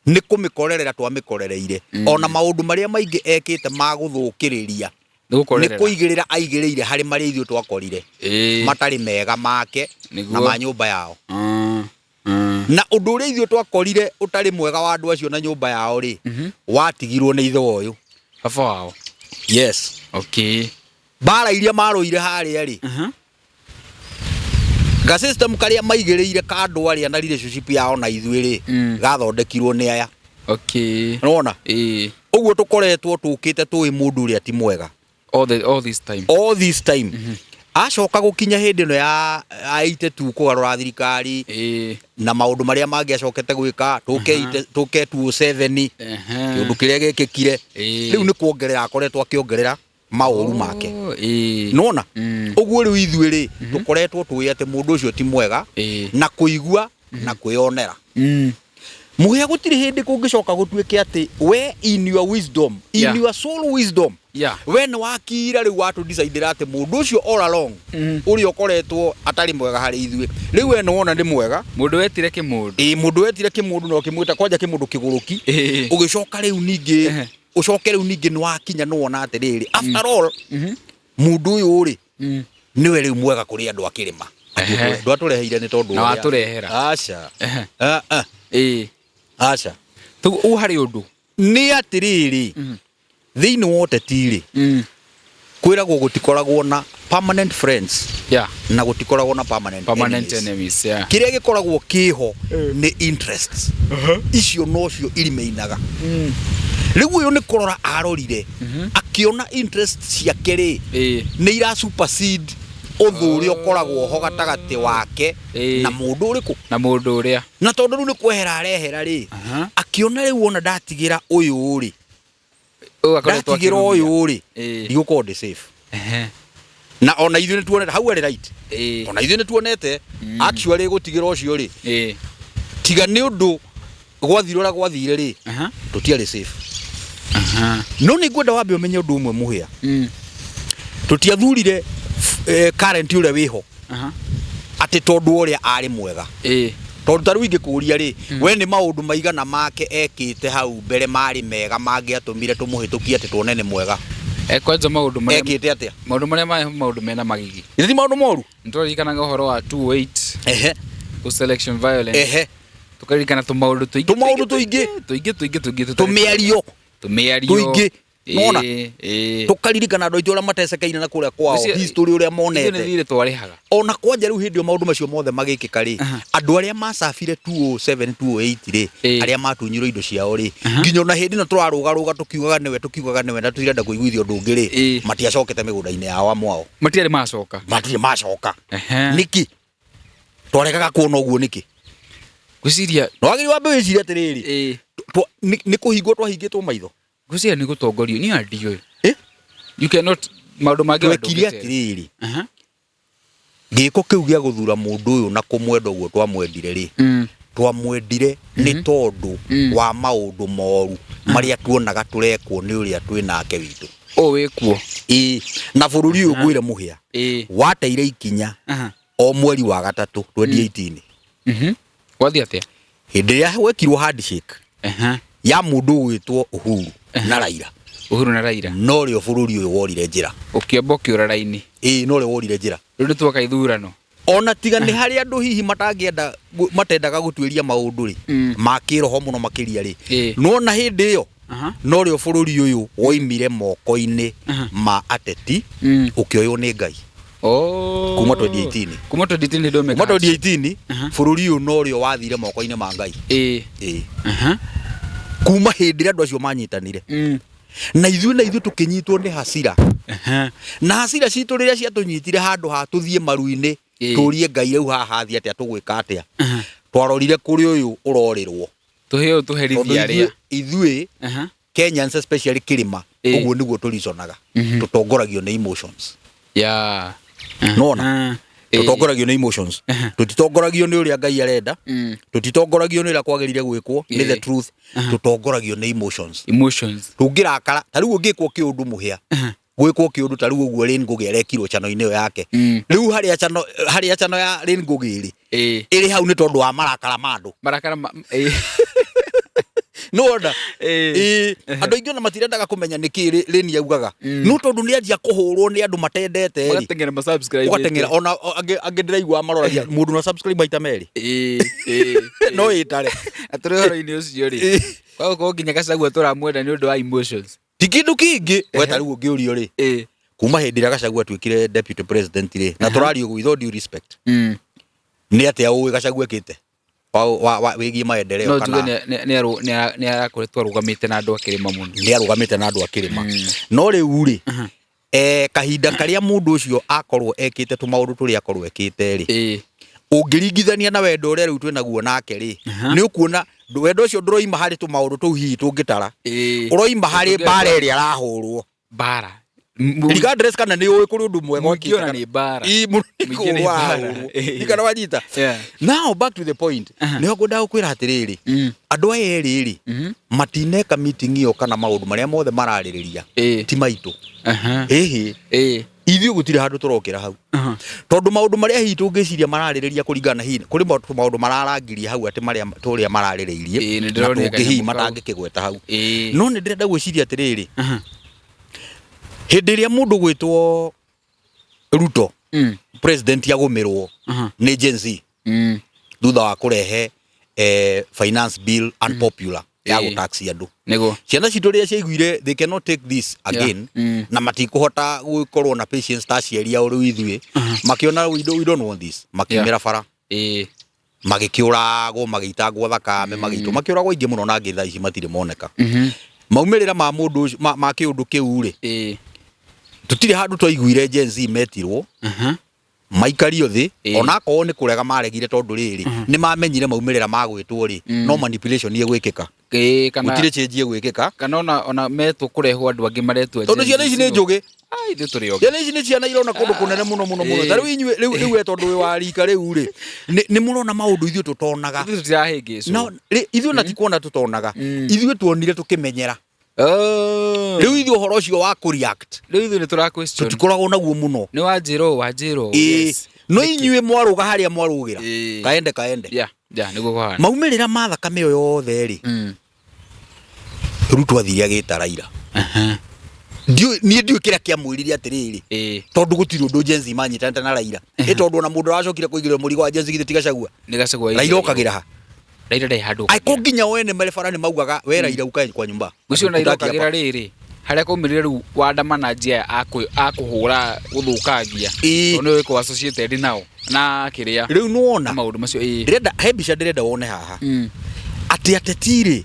nĩ kũmĩkorerera twamĩkorereire. Ona maũndũ marĩa maingĩ ekĩte ma gũthũkĩrĩria, Nĩ nĩ gũkorerera. kũigĩrĩra aigĩrĩire harĩ marĩa ithuĩ twakorire matarĩ mega make na ma nyũmba yao. Na ũndũ ũrĩa ithuĩ twakorire ũtarĩ mwega wa andũ acio na nyũmba yao rĩ, watigirwo nĩ ithe wa ũyũ. Baba wao. Yes. Mbara iria marũire harĩa rĩ, ga system karĩa maigĩrĩire ka andũ arĩa na relationship yao na ithuĩ rĩ, gathondekirwo nĩ aya. Nĩwona? Ũguo tũkoretwo tũkĩte tũĩ mũndũ ũrĩa ti mwega. All this time. All this time. Acoka gũkinya hĩndĩ ĩno ya 82 kũgarũra thirikari na maũndũ marĩa mangĩ acokete gwĩka, tũke 2007, kĩũndũ kĩrĩa gĩkĩkire. Rĩu nĩ kuongerera akoretwo akĩongerera maũru make. Nĩwona? Ũguo rĩu ithuĩ rĩ, tũkoretwo tũĩ atĩ mũndũ ũcio ti mwega, na kũigua na kwĩyonera. Mũhĩa gũtirĩ hĩndĩ kũngĩcoka gũtuĩke atĩ we in your wisdom, in your soul wisdom, we nĩ wakira rĩu watũ decide atĩ mũndũ ũcio all along, ũrĩa ũkoretwo atarĩ mwega harĩ ithuĩ, rĩu we nĩ wona nĩ mwega. Mũndũ wetire kĩmũndũ. Ĩĩ, mũndũ wetire kĩmũndũ na ũkĩmwĩta kwanja kĩmũndũ kĩgũrũki. Ũgĩcoka rĩu ningĩ, ũcoke rĩu ningĩ nĩ wakinya nĩ wona atĩrĩrĩ, after all, mũndũ ũyũ rĩ, nĩwe rĩu mwega kũrĩ andũ a kĩrĩma. Ndwatũreheire nĩ tondũ Na ũrĩa- watũrehera. Aca. Ah, ah. Aca. Tũguo ũũ harĩ ũndũ. Nĩ atĩrĩrĩ, thĩinĩ wa ũteti rĩ, kwĩragwo gũtikoragwo na permanent friends na gũtikoragwo na permanent Permanent enemies. enemies, Kĩrĩa gĩkoragwo kĩho nĩ interests. Icio nocio irimeinaga. Rĩu ũyũ nĩ kũrora arorire, akĩona interest ciake rĩ, nĩ ira supersede ũthũ ũrĩa ũkoragwo ho gatagatĩ wake na mũndũ ũrĩkũ? Na mũndũ ũrĩa. Na tondũ rĩu nĩ kwehera arehera rĩ, akĩona rĩu ona ndatigĩra ũyũ rĩ, Ũyũ akoretwo ndatigĩra akĩrumia. ũyũ rĩ, ndigũkorwo ndĩ safe. Na ona ithuĩ nĩ tuonete hau arĩ right. Ona ithuĩ nĩ tuonete actually gũtigĩra ũcio rĩ, tiga nĩ ũndũ gwathire ũrĩa gwathire rĩ, tũtiarĩ safe. No nĩ ngwenda wambe ũmenye ũndũ ũmwe mũhĩa. Tũtiathurire current ũrĩa wĩho atĩ tondũ ũrĩa arĩ mwega. Tondũ ta rĩu ingĩkũria rĩ, we nĩ maũndũ maigana make ekĩte hau mbere marĩ mega mangĩatũmire tũmũhĩtũkie atĩ tuone nĩ mwega? Kwanja maũndũ marĩa Ekĩte atĩa? Maũndũ marĩa marĩ maũndũ mena magigi. Githĩ ti maũndũ moru? Nĩtũraririkanaga ũhoro wa 208, post election violence. Tũkaririkana tũmaũndũ tũingĩ, Tũmaũndũ tũingĩ. tũingĩ, tũingĩ, tũingĩ, tũtarĩ Tũmĩario. Tũmĩario. Tũingĩ. Nona? Ĩĩ. Tũkaririkana andũ aitũ arĩa matecekeire na kũrĩa kwao, Ũcio- history ũrĩa Ithuĩ nĩ monete. thirĩ twarĩhaga. Ona kwanja rĩu hĩndĩ ĩyo maũndũ macio mothe magĩkĩka rĩ, andũ arĩa macabire 207, 208 rĩ, arĩa matunyirwo indo ciao rĩ, nginya ona hĩndĩ ĩno tũrarũgarũga tũkiugaga nĩwe, tũkiugaga nĩwe na tũtirenda kũiguithio ũndũ ũngĩ rĩ, matiacokete mĩgũnda-inĩ yao amwe ao. Matiarĩ macoka. Matirĩ macoka. Nĩkĩ? Twaregaga kuona ũguo nĩkĩ? Ngwĩciria Na wagĩrĩirwo wambe wĩcirie atĩrĩrĩ, nĩ kũhingwo twahingĩtwo maitho. Ngwĩciria nĩ gũtongorio niĩ ndiũĩ. You cannot maũndũ mangĩ Twekire atĩrĩrĩ, gĩko kĩu gĩa gũthura mũndũ ũyũ na kũmwenda ũguo twamwendire rĩ, twamwendire nĩ tondũ wa maũndũ moru marĩa tuonaga tũrekwo nĩ ũrĩa twĩ nake witũ. Ũũ wĩkuo. Ĩĩ, na bũrũri ũyũ ngwĩre mũhĩa, wateire ikinya o mweri wa gatatũ 2018. Gwathiĩ atĩa? Hĩndĩ ĩrĩa gwekirwo handshake ya mũndũ ũgwĩtwo Uhuru na Raila. Uhuru na Raila. No rĩo bũrũri ũyũ worire njĩra. Ũkĩamba ũkĩũra raini. Ĩĩ, no rĩo worire njĩra. Rĩu nĩ tuoka ithurano. Ona tiga nĩ harĩ andũ hihi matangĩenda matendaga gũtuĩria maũndũ rĩ, ma kĩroho mũno makĩria rĩ, nona hĩndĩ ĩyo norĩo bũrũri ũyũ woimire moko-inĩ ma ateti, ũkĩoywo nĩ Ngai. Oh. Kuma 2018. Kuma 2018 nĩ ndũmeka. Kuma 2018 bũrũri ũyũ norĩo wathire moko-inĩ ma Ngai. Ĩĩ. Kuma hĩndĩ ĩrĩa andũ acio manyitanire, na ithuĩ tũkĩnyitwo nĩ hasira, na hasira citũ rĩrĩa ciatũnyitire, handũ ha tũthiĩ maru-inĩ tũrie Ngai, rĩu haha thiĩ atĩa, tũgwĩka atĩa, twarorire kũrĩ ũyũ ũrorĩrwo. Tũheo tũherithia Tondũ arĩa. ithuĩ Kenyans, especially kĩrĩma, ũguo nĩguo tũriconaga, tũtongoragio nĩ emotions. Nona tũtongoragio nĩ emotions, tũtitongoragio nĩ ũrĩa Ngai arenda, tũtitongoragio nĩ ũrĩa kwagĩrĩire gwĩkwo nĩ the truth, tũtongoragio nĩ emotions. Emotions. Tũngĩrakara ta rĩu ũngĩkwo kĩũndũ mũhĩa, gwĩkwo kĩũndũ ta rĩu ũguo Lynn Ngugi arekirwo channel-inĩ ĩyo yake, rĩu harĩa channel ya Lynn Ngugi ĩrĩ, ĩrĩ hau nĩ tondũ wa marakara ma andũ. Marakara ma. Nĩwona? Ĩĩ, andũ aingĩ ona matirendaga kũmenya nĩkĩ Lynn augaga, no tondũ nĩ anjia kũhũrwo nĩ andũ matendete rĩ, Magateng'era ma subscribe. Ũgateng'era ona angĩ ndĩraigua maroragia mũndũ na subscribe maita merĩ. Ĩĩ, ĩĩ. No ĩtare. Na tũrĩ ũhoro-inĩ ũcio rĩ, kwa gũkorwo nginya Gachagua tũramwenda nĩ ũndũ wa emotions. Ti kĩndũ kĩngĩ we. Ta rĩu ũngĩũrio rĩ, kuma hĩndĩ ĩrĩa Gachagua atuĩkire deputy president rĩ, na tũrario with all due respect, nĩ atĩa ũĩ Gachagua ekĩte wa wĩgiĩ maendeleo? No njuge Kana nĩ arakoretwo arũgamĩte na andũ a kĩrĩma mũno. Nĩ arũgamĩte na andũ a kĩrĩma, no rĩu rĩ, kahinda karĩa mũndũ ũcio akorwo ekĩte tũmaũndũ tũrĩa akorwo ekĩte rĩ, ũngĩringithania na wendo ũrĩa rĩu twĩnaguo nake rĩ, nĩ ũkuona wendo ũcio ndũroima harĩ tũmaũndũ tũu hihi tũngĩtara, ũroima harĩ mbara ĩrĩa arahũrwo. Mbara. Regardless kana nĩ ũĩ kũrĩ ũndũ mwega Mũingĩ ona ũkĩte. nĩ mbara. Ii, mũno nĩ Mũingĩ nĩ kũhũrwo mbara. arahũrwo. Ndikana wanyita. Now back to the point, nĩho ngwendaga gũkwĩra atĩrĩrĩ, andũ aya erĩ rĩ, matineka meeting ĩyo kana maũndũ marĩa mothe mararĩrĩria ti maitũ. Ĩhĩ, ithuĩ gũtirĩ handũ tũrokĩra hau, tondũ maũndũ marĩa hihi tũngĩciria mararĩrĩria kũringana na hihi kũrĩ maũndũ mararangirie hau atĩ marĩa tũrĩa mararĩrĩirie, Ĩĩ, nĩ na ndĩronire tũngĩ hihi kanyamũ kau. matangĩkĩgweta hau. No nĩ ndĩrenda gwĩciria atĩrĩrĩ, hĩndĩ ĩrĩa mũndũ gwĩtwo Ruto, president, agũmĩrwo nĩ Gen Z thutha wa kũrehe finance bill unpopular ya gũtaxi andũ, ciana citũ rĩrĩa ciaiguire they cannot take this again, na matikũhota gũkorwo na patience ta aciari ao, rĩu ithuĩ makĩona we don't want this, makiumĩra bara, magĩkĩũragwo, magĩitangwo thakame, magĩitwo, makĩũragwo aingĩ mũno, na angĩ thaa ici matirĩ moneka. Maumĩrĩra ma mũndũ ũcio ma kĩũndũ kĩu rĩ, tũtirĩ handũ twaiguire Gen Z metirwo maikario thĩ, onakorwo nĩ kũrega maregire, tondũ rĩrĩ nĩ mamenyire maumĩrĩra ma gwĩtwo rĩ, no manipulation ĩgwĩkĩka. Kana Gũtirĩ change ĩgwĩkĩka. Kana ona metwo kũrehwo andũ angĩ maretwo. Tondũ ciana ici nĩ njũgĩ. Ai, ithuĩ tũrĩ ogĩ. Ciana ici nĩ ciana irona kũndũ kũnene mũno mũno mũno. Ta rĩu inyuĩ rĩu we tondũ wĩ wa rika rĩu rĩ, nĩ mũrona maũndũ ithuĩ tũtonaga. Ithuĩ tũtirahĩngĩcwo. No ithuĩ na ti kuona tũtonaga, ithuĩ tuonire tũkĩmenyera. Oh. Rĩu ithuĩ ũhoro ũcio wa kũ-react Rĩu ithuĩ nĩ tũra question. tũtikoragwo naguo mũno. Nĩ wanjĩra ũũ, wanjĩra ũũ. No inyuĩ mwarũga harĩa mwarũgĩra, kaende kaende. Yeah, nĩguo kũhana. Maumĩrĩra ma thakame ĩyo yothe rĩ, Ruto athire agĩta Raila. Niĩ ndiũĩ kĩrĩa kĩamwĩrire atĩrĩrĩ, tondũ gũtirĩ ũndũ Gen Z manyitanĩte na Raila, ĩ tondũ ona mũndũ aracokire kũigĩrĩrwo mũrigo wa Gen Z githĩ ti Gachagua? Nĩ Gachagua. Raila okagĩra ha? Raila ndarĩ handũ. Aiko nginya o ene marĩ bara nĩ maugaga, we Raila ukae kwa nyumba. Ũcio Raila Hatutaki okagĩra hapa. rĩrĩ harĩa kwaumĩrire rĩu waandamanaji aya a kũhũra gũthũkangia, tondũ nĩ ũgĩkorwo associated nao na kĩrĩa Rĩu nĩwona na maũndũ macio. Ndĩrenda he mbica ndĩrenda wone haha, atĩ ateti rĩ,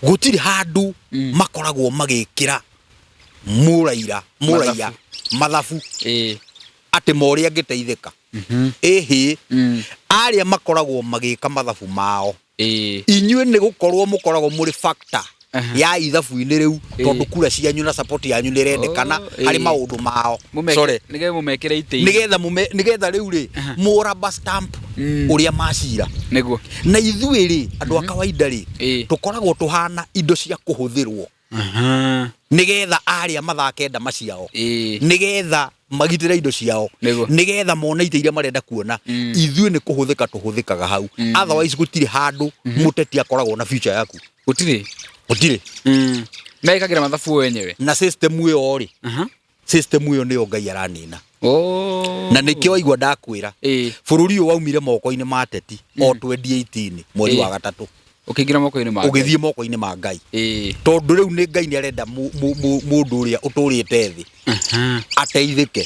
gũtirĩ handũ makoragwo magĩkĩra mũraira mũraiya mathabu atĩ ma ũrĩa angĩteithĩka. Ĩhĩ, arĩa makoragwo magĩka mathabu mao, inyuĩ nĩ gũkorwo mũkoragwo mũrĩ factor ya ithabu-inĩ rĩu, tondũ kura cianyu na support yanyu nĩ ĩrendekana harĩ maũndũ mao. Sorry. Nĩgetha mũmekĩre itĩ. Nĩgetha rĩu rĩ mũraba stamp ũrĩa macira. Na ithuĩ rĩ, andũ a kawaida rĩ, tũkoragwo tũhana indo cia kũhũthĩrwo nĩgetha arĩa mathake ndama ciao, nĩgetha magitĩre indo ciao, nĩgetha mone itĩ iria marenda kuona. Ithuĩ nĩ kũhũthĩka tũhũthĩkaga hau, otherwise gũtirĩ handũ mũteti akoragwo na future yaku. Gũtirĩ. Gũtirĩ. Mekagĩra mathabu wenyewe. Na system ĩyo rĩ, system ĩyo nĩyo Ngai aranina. Oh. Na nĩkĩo waigua ndakwĩra Ĩĩ. bũrũri ũyũ waumire moko-inĩ ma ateti o 2018 mweri wa gatatũ. Ũkĩingĩra moko-inĩ ma Ngai. Ũgĩthiĩ moko-inĩ ma Ngai. Ĩĩ. Tondũ rĩu nĩ Ngai nĩ arenda mũndũ ũrĩa ũtũrĩte thĩ ateithĩke.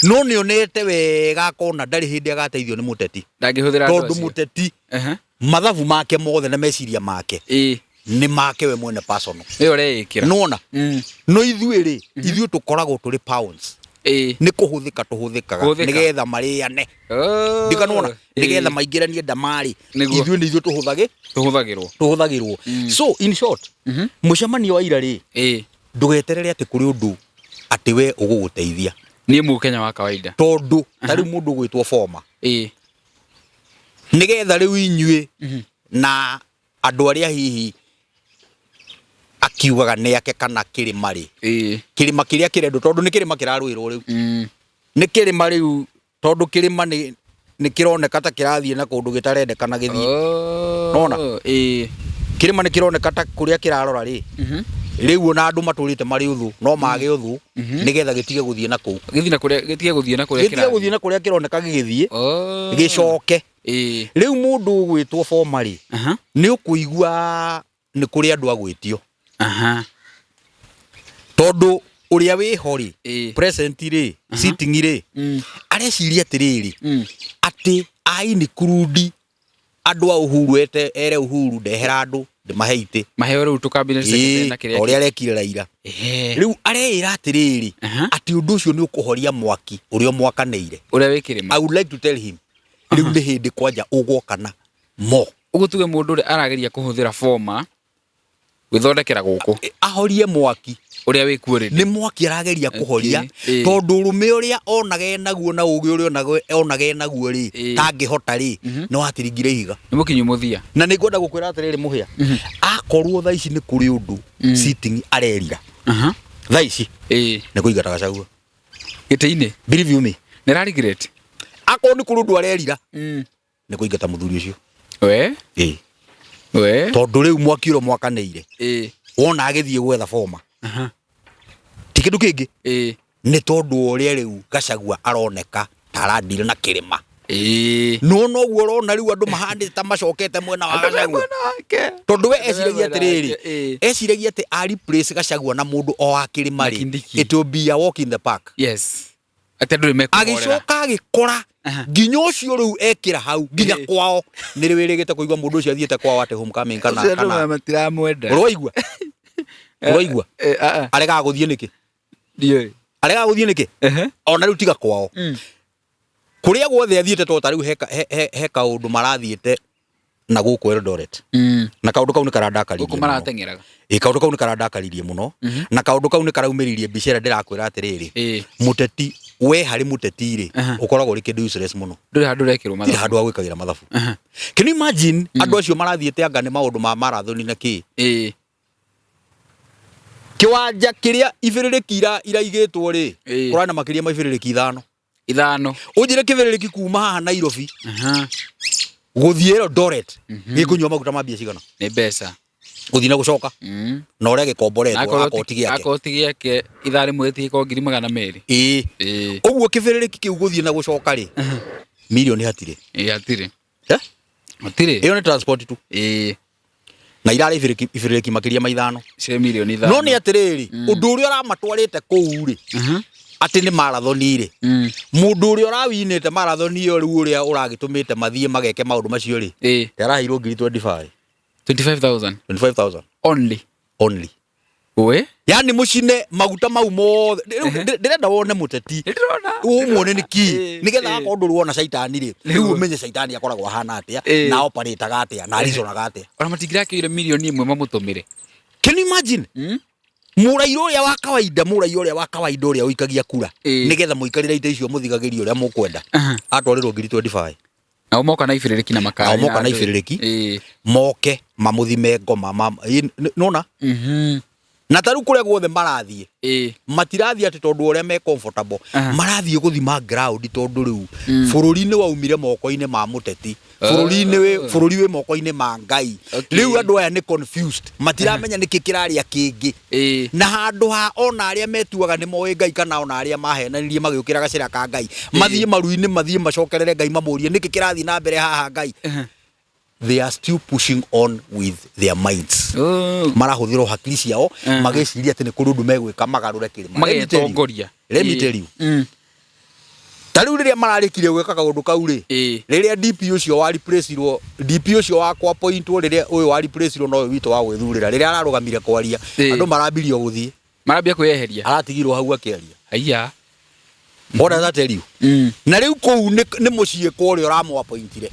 No nĩ onete wega akona ndarĩ hĩndĩ agateithio nĩ mũteti. Ndangĩhũthĩra andũ Tondũ acio. mũteti Aha. mathabu make mothe na meciria make Ĩĩ. nĩ make we mwene personal. Nĩwe ũreĩkĩra. Nĩwona? No ithuĩ rĩ, ithuĩ tũkoragwo tũrĩ pounds. Ĩĩ. Nĩ kũhũthĩka tũhũthĩkaga Kũhũthĩka. nĩgetha marĩane. Oh. Ndikanona nĩgetha Ĩĩ. maingĩranie ndamarĩ. Nĩguo. Ithuĩ nĩ ithuĩ tũhũthagĩ Tũhũthagĩrwo. tũhũthagĩrwo. So in short, mũcemanio wa ira rĩ, Ĩĩ. ndũgeterere atĩ kũrĩ ũndũ atĩ we ũgũgũteithia. Niĩ mũkenya wa kawaida. Tondũ ta rĩu mũndũ ũgwĩtwo Boma. Ĩĩ. Nĩgetha rĩu inyuĩ na andũ arĩa hihi akiugaga nĩ ake kana kĩrĩma rĩ. Ĩĩ. Kĩrĩma kĩrĩa kĩrendwo tondũ nĩ kĩrĩma kĩrarũĩrwo rĩu. Nĩ kĩrĩma rĩu tondũ kĩrĩma nĩ nĩ kĩroneka ta kĩrathiĩ na kũndũ gĩtarendekana gĩthiĩ. Oh. Nona? Ĩĩ. Kĩrĩma nĩ kĩroneka ta kũrĩa kĩrarora rĩ. Rĩu ona andũ matũrĩte marĩ ũthũ no mage ũthũ nĩgetha gĩtige gũthiĩ na kũu. Gĩthiĩ na kũrĩa gĩtige gũthiĩ na kũrĩa Gĩtige gũthiĩ na kũrĩa kĩroneka gĩgĩthiĩ Oh. gĩcoke. Ĩĩ. Rĩu mũndũ ũgwĩtwo Boma rĩ Aha. nĩ ũkũigua nĩ kũrĩ andũ agwĩtio. Aha. Tondũ ũrĩa wĩho rĩ Ĩĩ. present rĩ sitting rĩ areciria atĩrĩrĩ atĩ aini kurundi andũ a Uhuru ete ere Uhuru ndehera andũ ndĩmahe itĩ. Maheo rĩu tũ cabinet secretary na kĩrĩa. Ũrĩa arekire Raila. Ehe. Rĩu areĩra atĩrĩrĩ Aha. atĩ ũndũ ũcio nĩ ũkũhoria mwaki ũrĩa ũmwakanĩire. Ũrĩa wĩ kĩrĩma. I would like to tell him rĩu nĩ hĩndĩ kwanja ũgwokana mo. Ũguo tuge mũndũ ũrĩa arageria kũhũthĩra Boma gwĩthondekera gũkũ. Ahorie mwaki. Ũrĩa wĩ kuo already. Nĩ mwaki arageria kũhoria Ĩĩ. tondũ ũrũme ũrĩa onaga enaguo na ũgĩ ũrĩa onaga enaguo rĩ Ĩĩ. tangĩhota rĩ nĩ watiringire ihiga. Nĩ mũkinyu mũthia. Na nĩ ngwenda gũkwĩra atĩrĩrĩ mũhĩa akorwo thaa ici nĩ kũrĩ ũndũ sitting arerira Aha. thaa ici Ĩĩ. nĩ kũingata Gachagua. Gĩtĩ-inĩ. Believe you me. Nĩ ara regret. Akorwo nĩ kũrĩ ũndũ arerira nĩ kũingata mũthuri ũcio. We. Ĩĩ. We. Tondũ rĩu mwaki ũrĩa mwakanĩire Ĩĩ. wona agĩthiĩ gwetha Boma Aha. ti kĩndũ kĩngĩ Ĩĩ. nĩ tondũ wa ũrĩa rĩu Gachagua aroneka ta aradira na kĩrĩma. Ĩĩ. No noguo ũrona rĩu andũ mahandĩte ta macokete mwena wa Gachagua. Tondũ we eciragia atĩrĩrĩ, Ĩĩ. eciragia atĩ a replace Gachagua na mũndũ o wa kĩrĩma Na rĩ, Kindiki. it will be a walk in the park. Yes. Atĩ andũ nĩ mekũhorera. Agĩcoka agĩkora Aha. nginya ũcio rĩu ekĩra hau nginya Ĩĩ. kwao nĩ rĩ wĩrĩgĩte kũigua mũndũ ũcio athiĩte kwao atĩ homecoming kana Ũcio andũ kana matiramwenda. ũraigua ũraigua Eh, ah, ah. aregaga gũthiĩ nĩkĩ Ndiũĩ. aregaga gũthiĩ nĩkĩ Ehe. ona rĩu tiga kwao kũrĩa guothe athiĩte to ta rĩu he, he, he, he kaũndũ marathiĩte na gũkũ Eldoret na kaũndũ kau nĩ karandakaririe Gũkũ mũno. marateng'eraga. Ĩ, kaũndũ kau nĩ karandakaririe mũno na kaũndũ kau nĩ karaumĩririe mbica ĩrĩa ndĩrakwĩra atĩrĩrĩ Ĩĩ. mũteti we harĩ mũteti rĩ Aha. ũkoragwo ũrĩ kĩndũ useless mũno Ndũrĩ handũ ũrekĩrwo Ndirĩ mathabu. handũ ha gwĩkagĩra mathabu can you imagine andũ acio marathiĩte anga nĩ maũndũ ma marathoni na kĩ Ĩĩ. kĩwanja kĩrĩa ibĩrĩrĩki iraigĩtwo rĩ Ĩĩ. kũrarĩ na makĩria ma ibĩrĩrĩki ithano Ithano. Ũnjĩre kĩbĩrĩrĩki kuma haha Nairobi Aha. gũthiĩ Eldoret gĩkũnyua maguta ma mbia cigana Nĩ mbeca. gũthiĩ na gũcoka na ũrĩa gĩkomboretwo Akorwo akorwo ti gĩake akorwo ti gĩake ithaa rĩmwe rĩtigĩkorwo ngiri magana merĩ. ĩĩ Ĩĩ. ũguo kĩbĩrĩrĩki kĩu gũthiĩ na gũcoka rĩ mirioni hatirĩ Ĩĩ hatirĩ. Eh? Hatirĩ. ĩyo nĩ transport tu Ĩĩ. na irarĩ ibĩrĩki ibĩrĩrĩki makĩria ma ithano Cia mirioni ithano. no nĩ atĩrĩrĩ ũndũ ũrĩa ũramatwarĩte kũu rĩ Mhm. atĩ nĩ marathoni rĩ mũndũ ũrĩa ũrawinĩte marathoni ĩyo rĩu ũrĩa ũragĩtũmĩte mathiĩ mageke maũndũ macio rĩ Ĩĩ. araheirwo ngiri 25 25,000 25000 only. only We? yani mũcine maguta mau mothe Rĩu ndĩrenda wone mũteti Nĩndĩrona. ũmuone nĩ kĩ Ĩĩ, nĩgetha ĩĩ. akorwo ndũrĩ wona caitani rĩ rĩu Nĩguo. ũmenye caitani akoragwo ahana atĩa Ĩĩ. na operĩtaga atĩa na aricoraga atĩa Ona matingĩrakĩoire mirioni ĩmwe mamũtũmĩre. can you imagine mũraia ũrĩa wa kawaida mũraia ũrĩa wa kawaida ũrĩa ũikagia kura Ĩĩ. nĩgetha mũikarĩre itĩ icio mũthigagĩrie ũrĩa mũkwenda Aha. atwarĩrwo ngiri 25 Nao moka na ibĩrĩrĩki na makari. Nao moka na andũ. ibĩrĩrĩki. Ĩĩ. moke mamũthime ngoma nona Mhm. Na ta rĩu kũrĩa guothe marathiĩ, matirathiĩ atĩ tondũ ũrĩa me comfortable, marathiĩ gũthima ground tondũ rĩu bũrũri nĩ waumire moko-inĩ ma mũteti, bũrũri nĩ wĩ bũrũri wĩ moko-inĩ ma Ngai. Rĩu andũ aya nĩ confused, matiramenya nĩkĩ kĩrarĩa kĩngĩ. Na handũ ha ona arĩa metuaga nĩ moĩ Ngai kana ona arĩa mahenanirie magĩũkĩra gacĩra ka Ngai, mathiĩ maru-inĩ, mathiĩ macokerere Ngai mamũrie nĩkĩ kĩrathiĩ na mbere haha Ngai. They are still pushing on with their minds. Marahũthĩra o hakiri ciao magĩciria atĩ nĩ kũrĩ ũndũ megwĩka magarũre kĩrĩma. Let me tell you. Magetongoria. Let me tell you. Ta rĩu rĩrĩa mararĩkirie gwĩka kaũndũ kau rĩ, rĩrĩa DP ũcio wa replaceirwo, DP ũcio wa kwa appointwo, rĩrĩa ũyũ wa replaceirwo na ũyũ witũ wa gwĩthurĩra, rĩrĩa ararũgamire kwaria, andũ marambirie o gũthiĩ. Marambia kwĩyeheria. Aratigirwo hau akĩaria. Haiya. What does that tell you? Na rĩu kũu nĩ mũciĩ kwa ũrĩa ũramũ appointire.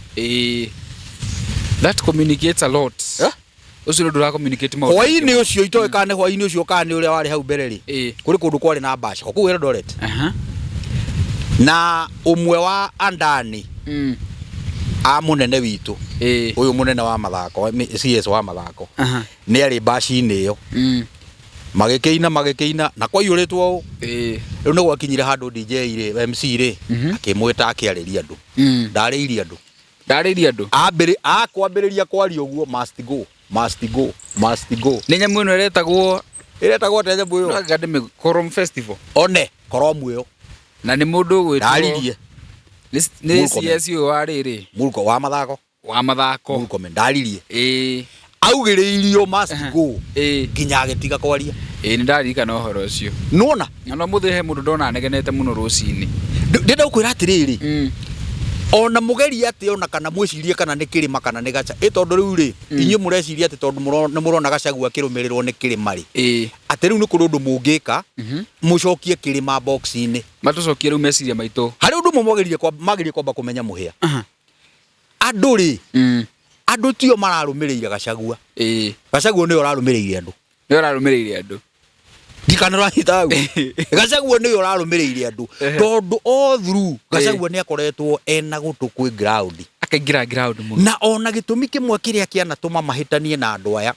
That communicates a lot. Eh? Ũcio nĩ ũndũ ũra communicate maũndũ. Hwaĩ-inĩ ũcio itoĩ kana nĩ hwaĩ-inĩ ũcio kana nĩ ũrĩa warĩ hau mbere rĩ, kũrĩ kũndũ kwarĩ na mbaca o kũu Eldoret. Na ũmwe wa andani a mũnene witũ, ũyũ mũnene wa mathako, CS wa mathako, nĩ arĩ mbaci-inĩ ĩyo. Magĩkĩina, magĩkĩina na kwaiyũrĩtwo ũũ. Rĩu nĩ gwakinyire handũ DJ rĩ, MC rĩ, akĩmwĩta akĩarĩria andũ. Ndarĩirie andũ. Ndarĩirie andũ. Ambĩrĩ, akwambĩrĩria kwaria ũguo, must go, must go, must go. Nĩ nyamũ ĩno ĩretagwo Ĩretagwo atĩa nyamũ ĩyo? No anga ndĩmĩ Korom Festival. One, Korom ĩyo. Na nĩ mũndũ ũgwĩtwo Ndaririe. Nĩ Murkomen. CS ũyũ wa rĩrĩ. Murko wa mathako. Wa mathako. Murkomen ndaririe. Augĩrĩirio must go. Nginya agĩtiga kwaria. Nĩ ndaririkana ũhoro ũcio. Nĩwona? Na no mũthĩ he mũndũ ndona anegenete mũno rũcinĩ. Ndĩrenda gũkwĩra atĩrĩrĩ. Ona mũgerie atĩ ona kana mwĩcirie kana nĩ kĩrĩma kana nĩ gaca. Ĩ tondũ rĩu rĩ, inyuĩ mũreciria atĩ tondũ nĩ mũrona Gachagua akĩrũmĩrĩrwo nĩ kĩrĩma rĩ. Atĩ rĩu nĩ kũrĩ ũndũ mũngĩka, mũcokie kĩrĩma box-inĩ. Matũcokie rĩu meciria maitũ. Harĩ ũndũ ũmwe mwagĩrĩire kwamba kũmenya mũhĩa. Andũ rĩ, andũ tio mararũmĩrĩire Gachagua. Gachagua nĩwe ũrarũmĩrĩire andũ. Nĩwe ũrarũmĩrĩire andũ. Ndikana ũranyita hau. Gachagua nĩwe ũrarũmĩrĩire andũ. Tondũ all through Gachagua nĩ akoretwo ena gũtũ kwĩ ground. Akaingĩra ground mũno. Na ona gĩtũmi kĩmwe kĩrĩa kĩanatũma mahĩtanie na andũ aya,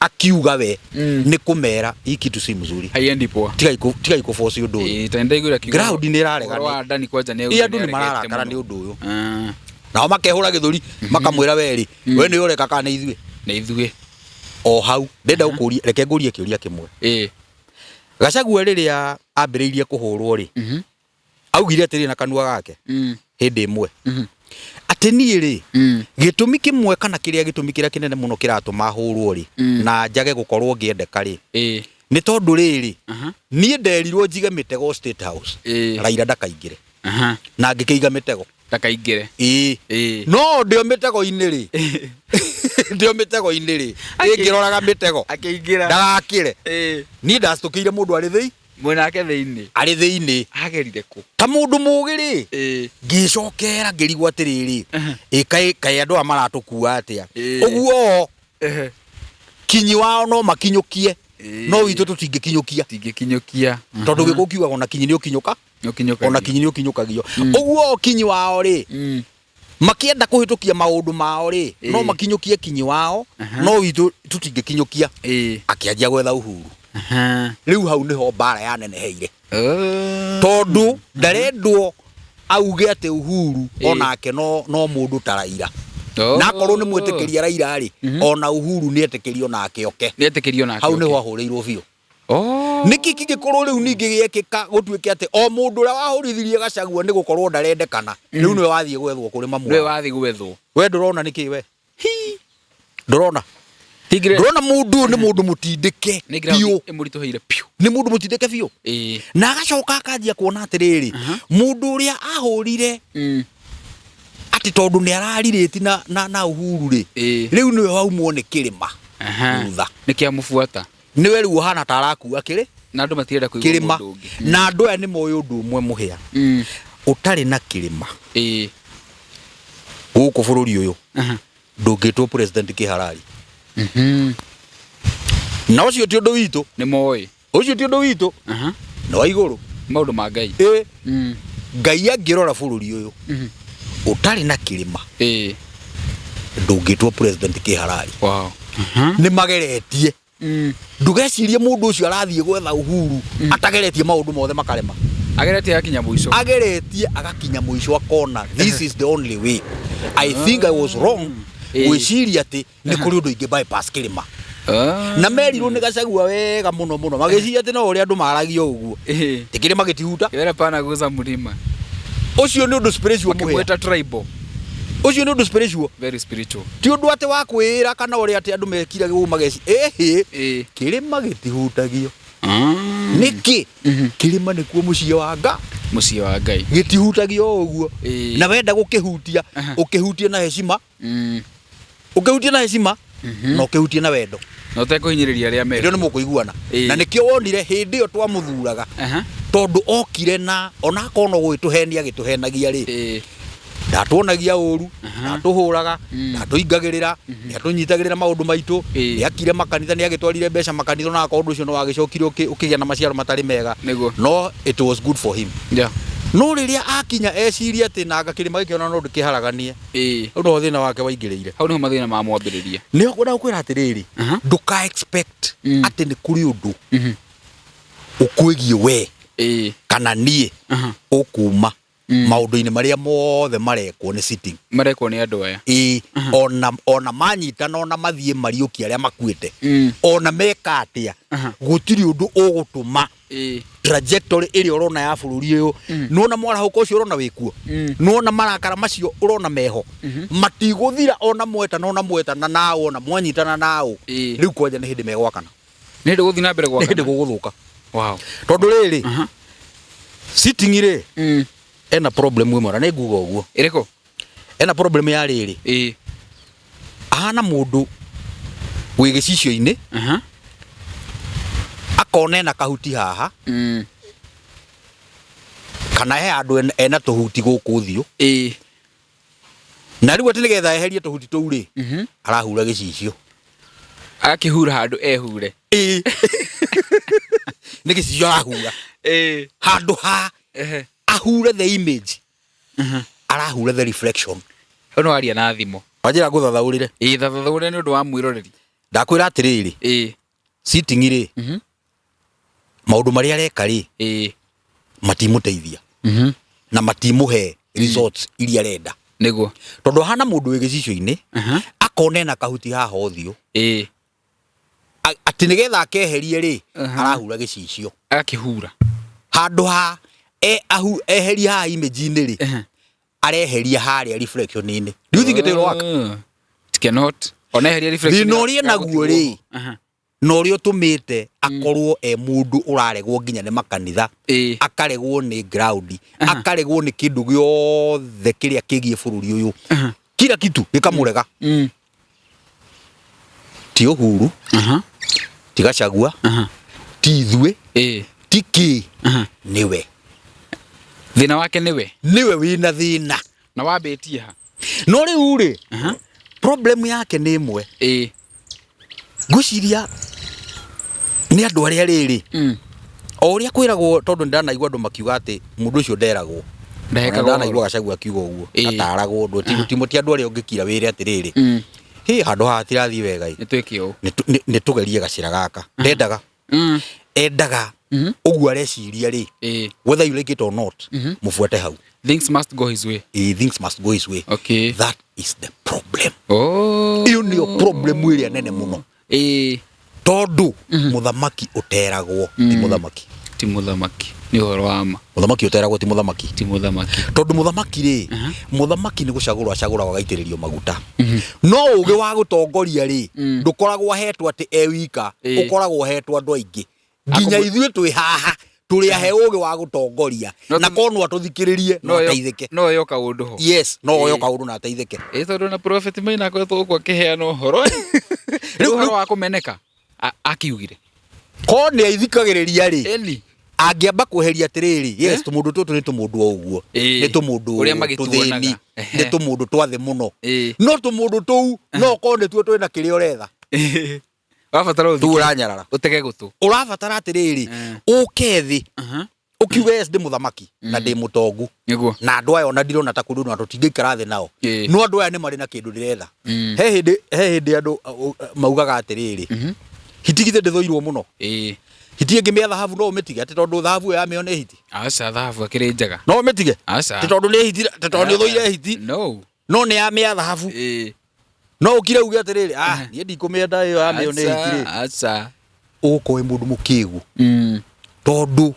akiuga we, nĩ kũmera hii kitu si mzuri. Haiendi poa. Tigai tigai kũ-force ũndũ ũyũ. Ta nĩndaiguire akiuga Ground nĩ ĩraregana. ũhoro wa Dani kwanja nĩ Ĩ, augire andũ nĩ nĩaregete mararakara mũno. nĩ ũndũ ũyũ. Nao makehũra gĩthũri, makamwĩra we rĩ, we nĩwe ũreka kana nĩ ithuĩ? Nĩ ithuĩ. O hau, ndĩrenda gũkũria, reke ngũrie kĩũria kĩmwe. Gachagua rĩrĩa ambĩrĩirie kũhũrwo rĩ, augire atĩrĩ na kanua gake, hĩndĩ ĩmwe. Atĩ niĩ rĩ, gĩtũmi kĩmwe kana kĩrĩa gĩtũmi kĩrĩa kĩnene mũno kĩratũma hũrwo rĩ, na njage gũkorwo ngĩendeka rĩ, nĩ tondũ rĩrĩ, niĩ nderirwo njige mĩtego State House, Raila ndakaingĩre. Na ngĩkĩiga mĩtego. Ndakaingĩre. No ndĩo mĩtego-inĩ rĩ. Ndĩo mĩtego-inĩ rĩ. Ĩngĩroraga mĩtego. Akĩingĩra. Ndagakĩre. Niĩ ndacitũkĩire mũndũ arĩ thĩi. Mwĩnake thĩinĩ. Arĩ thĩinĩ. Agerire kũ? Ta mũndũ mũgĩ rĩ. Ngĩcokera ngĩrigwo atĩrĩrĩ. Ĩ kaĩ andũ aya maratũkua atĩa? Ũguo kinyi wao no makinyũkie. No witũ tũtingĩkinyũkia. Tũtingĩkinyũkia. Tondũ gĩkũ kiugaga ona kinyi nĩ ũkinyũka. Nĩ ũkinyũkagio. Ona kinyi nĩ ũkinyũkagio. Ũguo kinyi wao rĩ, makĩenda kũhĩtũkia maũndũ mao rĩ, no makinyũkie kinyi wao, no witũ tũtingĩkinyũkia. Akĩanjia gwetha Uhuru. Rĩu hau nĩho mbara yaneneheire. Tondũ ndarendwo auge atĩ Uhuru onake no mũndũ ta Raila. Na akorwo nĩ mwĩtĩkĩria Raila rĩ, ona Uhuru nĩ etĩkĩrio nake oke. Nĩ etĩkĩrio nake Hau oke. nĩho ahũrĩirwo biũ. Nĩkĩ kĩngĩkorwo rĩu ningĩ gĩekĩka gũtuĩke atĩ o mũndũ ũrĩa wahũrithirie Gachagua nĩ gũkorwo ndarendekana, rĩu nĩwe wathiĩ gwethwo kũrĩ mamu Nĩwe wao. wathiĩ gwethwo. We ndũrona nĩkĩ we? Hi. Ndũrona? Tigre. Ndũrona mũndũ ũyũ nĩ mũndũ mũtindĩke Nĩ ground biũ. ĩmũritũhĩire biũ. Nĩ mũndũ mũtindĩke biũ. Na agacoka akanjia kuona atĩrĩrĩ, mũndũ ũrĩa ahũrire atĩ tondũ nĩ ararirĩti na Uhuru rĩ, rĩu nĩwe waumwo nĩ kĩrĩma thutha. Nĩ kĩamũbuata. Nĩwe rĩu ũhana ta arakua kĩrĩ? Na andũ matirenda kũigua Kĩrĩma. mũndũ ũngĩ. Na andũ aya nĩ moĩ ũndũ ũmwe mũhĩa. Ũtarĩ na kĩrĩma. Gũkũ bũrũri ũyũ. Ndũngĩtwo president kĩharari. Na ũcio ti ũndũ witũ. Nĩ moĩ. Ũcio ti ũndũ witũ. Nĩ wa igũrũ. Maũndũ ma Ngai. Ngai angĩrora bũrũri ũyũ. Ũtarĩ na kĩrĩma. Ndũngĩtwo president kĩharari. Wow. Nĩ mageretie. Ndũgecirie mũndũ ũcio arathiĩ gwetha uhuru atageretie maũndũ mothe makarema. Ageretie agakinya mũico. Ageretie agakinya mũico akona this is the only way. I think I was wrong gwĩciria atĩ nĩ kũrĩ ũndũ ingĩ bypass kĩrĩma. Na merirwo nĩ Gachagua wega mũno mũno magĩciria atĩ no ũrĩa andũ maragia ũguo. Ti kĩrĩma gĩtihuta. Kĩwere pana guza mlima. Ũcio nĩ ũndũ spiritual mũhĩa. Makĩmwĩta tribal. Ũcio nĩ ũndũ spiritual. Very spiritual. Ti ũndũ atĩ wa kwĩĩra kana ũrĩa atĩ andũ mekire ũguo mageci. Ĩhĩ. Kĩrĩma gĩtihutagio. Nĩkĩ? Kĩrĩma nĩkuo mũciĩ wa Ngai. Mũciĩ wa Ngai. Gĩtihutagio o ũguo. Na wenda gũkĩhutia, ũkĩhutie na heshima. Ũkĩhutie na heshima na ũkĩhutie na wendo. Na ũtekũhinyĩrĩria arĩa Hĩndĩ ĩyo nĩ mũkũiguana. Na nĩkĩo wonire hĩndĩ ĩyo twamũthuraga. Tondũ okire na onakorwo no gũgĩtũhenia agĩtũhenagia rĩ. Ndatuonagia ũru, ndatũhũraga, ndatũingagĩrĩra, nĩatũnyitagĩrĩra maũndũ maitũ, nĩakire makanitha, nĩagĩtwarire mbeca makanitha ona akorwo ũndũ ũcio nĩwagĩcokire ũkĩgĩa na maciaro matarĩ mega. No it was good for him. No rĩrĩa akinya eciria atĩ nanga kĩrĩma gĩkĩ ona no ndĩkĩharaganie, hau noho thĩna wake waingĩrĩire. Hau nĩho mathĩna mamwambĩrĩria. Nĩho ngwenda gũkwĩra atĩrĩrĩ, ndũka expect atĩ nĩ kũrĩ ũndũ ũkwĩgiĩ we kana niĩ ũkuma maũndũ-inĩ marĩa mothe marekwo nĩ sitting. Marekwo nĩ andũ aya. Ĩĩ, ona manyitana ona mathiĩ mariũkie arĩa makuĩte, ona meka atĩa, gũtirĩ ũndũ ũgũtũma trajectory ĩrĩa ũrona ya bũrũri ũyũ, nĩwona mwarahũko ũcio ũrona wĩkuo, nĩwona marakara macio ũrona meho, matigũthira ona mwetana ona mwetana naũ ona mwanyitana naũ, rĩu kwanja nĩ hĩndĩ megwakana. Nĩ hĩndĩ gũthiĩ na mbere Nĩ hĩndĩ gwakana. gũgũthũka. Wow. Tondũ rĩrĩ, sitting rĩ, ena problem ĩmwe na nĩ nguga ũguo. Ĩrĩkũ? Ena problem ya rĩrĩ. Ahana mũndũ wĩ gĩcicio-inĩ, akona ena kahuti haha, kana he handũ ena tũhuti gũkũ ũthiũ. Na rĩu atĩ nĩgetha eherie tũhuti tũu rĩ, arahura gĩcicio. Agakĩhura handũ ehure. Nĩ gĩcicio arahura. Handũ ha ahure the image, arahura the reflection. Hau nĩ waria na thimũ. Wanjĩra ngũthathaũrĩre. Ĩĩ, thathathaũrĩre nĩ ũndũ wa mwĩroreri. Ndakwĩra atĩrĩrĩ, sitting rĩ, maũndũ marĩa areka rĩ, matimũteithia. Na matimũhe results iria arenda. Nĩguo. Tondũ ahana mũndũ wĩ gĩcicio-inĩ, akona ena kahuti haha ũthiũ. Atĩ nĩgetha akeherie rĩ, arahura gĩcicio. Agakĩhura. Handũ ha eherie haha image-inĩ rĩ, areheria harĩa reflection-inĩ. Do you think it will work? It cannot. Ona eheria reflection. Thĩna ũrĩa naguo rĩ, na ũrĩa ũtũmĩte akorwo e mũndũ ũraregwo nginya nĩ makanitha, akaregwo nĩ ground, akaregwo nĩ kĩndũ gĩothe kĩrĩa kĩgiĩ bũrũri ũyũ. Kila kitu gĩkamũrega. Ti Uhuru, ti Gachagua, ti ithuĩ, ti kĩ, nĩwe. Thĩna wake nĩwe. Nĩwe wĩna thĩna. Na wambĩtie ha? No rĩu rĩ, problem yake nĩ ĩmwe. Ngwĩciria nĩ andũ arĩa rĩrĩ, o ũrĩa kwĩragwo, tondũ nĩndanaigua andũ makiuga atĩ mũndũ ũcio nderagwo. Ndahekaga Ndanaigua ũhoro. Gachagua akiuga ũguo, ataragwo ũndũ, ti andũ arĩa ũngĩkira wĩre atĩrĩrĩ, hĩ handũ haha hatirathiĩ wega ĩ. Nĩ twĩke ũũ. Nĩ tũgerie gacĩra gaka. Ndendaga. Endaga ũguo areciria rĩ, whether you like it or not, mũbuate hau. Things must go his way. Things must go his way. That is the problem. Ĩyo nĩyo problem ĩrĩa nene mũno. Tondũ mũthamaki ũteragwo ti mũthamaki. Ti mũthamaki. Nĩ ũhoro wa ma. Mũthamaki ũteragwo ti mũthamaki. Ti mũthamaki. Tondũ mũthamaki rĩ, mũthamaki nĩ gũcagũrwo acagũragwo agaitĩrĩrio maguta. No ũgĩ wa gũtongoria rĩ, ndũkoragwo ahetwo atĩ e wika, ũkoragwo ũhetwo andũ aingĩ. Nginya ithuĩ twĩ haha, tũrĩ ahe ũgĩ wa gũtongoria. Na korwo no atũthikĩrĩrie, no ateithĩke. No oyo kaũndũ ho. Yes, no oyo kaũndũ na ateithĩke. Tondũ na Prophet Maina akoretwo gũkũ akĩheana ũhoro. Rĩu ũhoro wa kũmeneka, akiugire. Korwo nĩ aithikagĩrĩria rĩ, angĩamba kweheria atĩrĩrĩ, yes, tũmũndũ tũtũ nĩ tũmũndũ o ũguo. Nĩ tũmũndũ Ũrĩa magĩtuonaga. tũthĩni, nĩ tũmũndũ twa thĩ mũno. No tũmũndũ tũu, no ũkorwo nĩtuo twĩna kĩrĩa ũretha. Ũrabatara Tũu ũranyarara. Ũtege gũtũ. Ũrabatara atĩrĩrĩ, ũke thĩ, ũkiuge yes, ndĩ mũthamaki na ndĩ mũtongu. Na andũ aya ona ndirona ta kũndũ na tũtingĩikara thĩ nao. No andũ aya nĩ marĩ na kĩndũ ndĩretha. He hĩndĩ andũ maugaga atĩrĩrĩ, Hiti githĩ ndĩthũirwo mũno? Ĩĩ. Hiti ĩngĩ mĩa thahabu no ũmĩtige atĩ tondũ thahabu ĩyo yamĩo nĩ hiti? Aca, thahabu akĩrĩ njega. No ũmĩtige? Aca. Atĩ tondũ nĩ hiti, atĩ tondũ nĩ ũthũire hiti? No. No nĩ ya mĩa thahabu. Ĩĩ. No ũkire uge atĩrĩrĩ, ah, niĩ ndikũmĩenda ĩyo ya mĩo nĩ hiti rĩ. Aca. Ũgũkorwo wĩ mũndũ mũkĩgu. Tondũ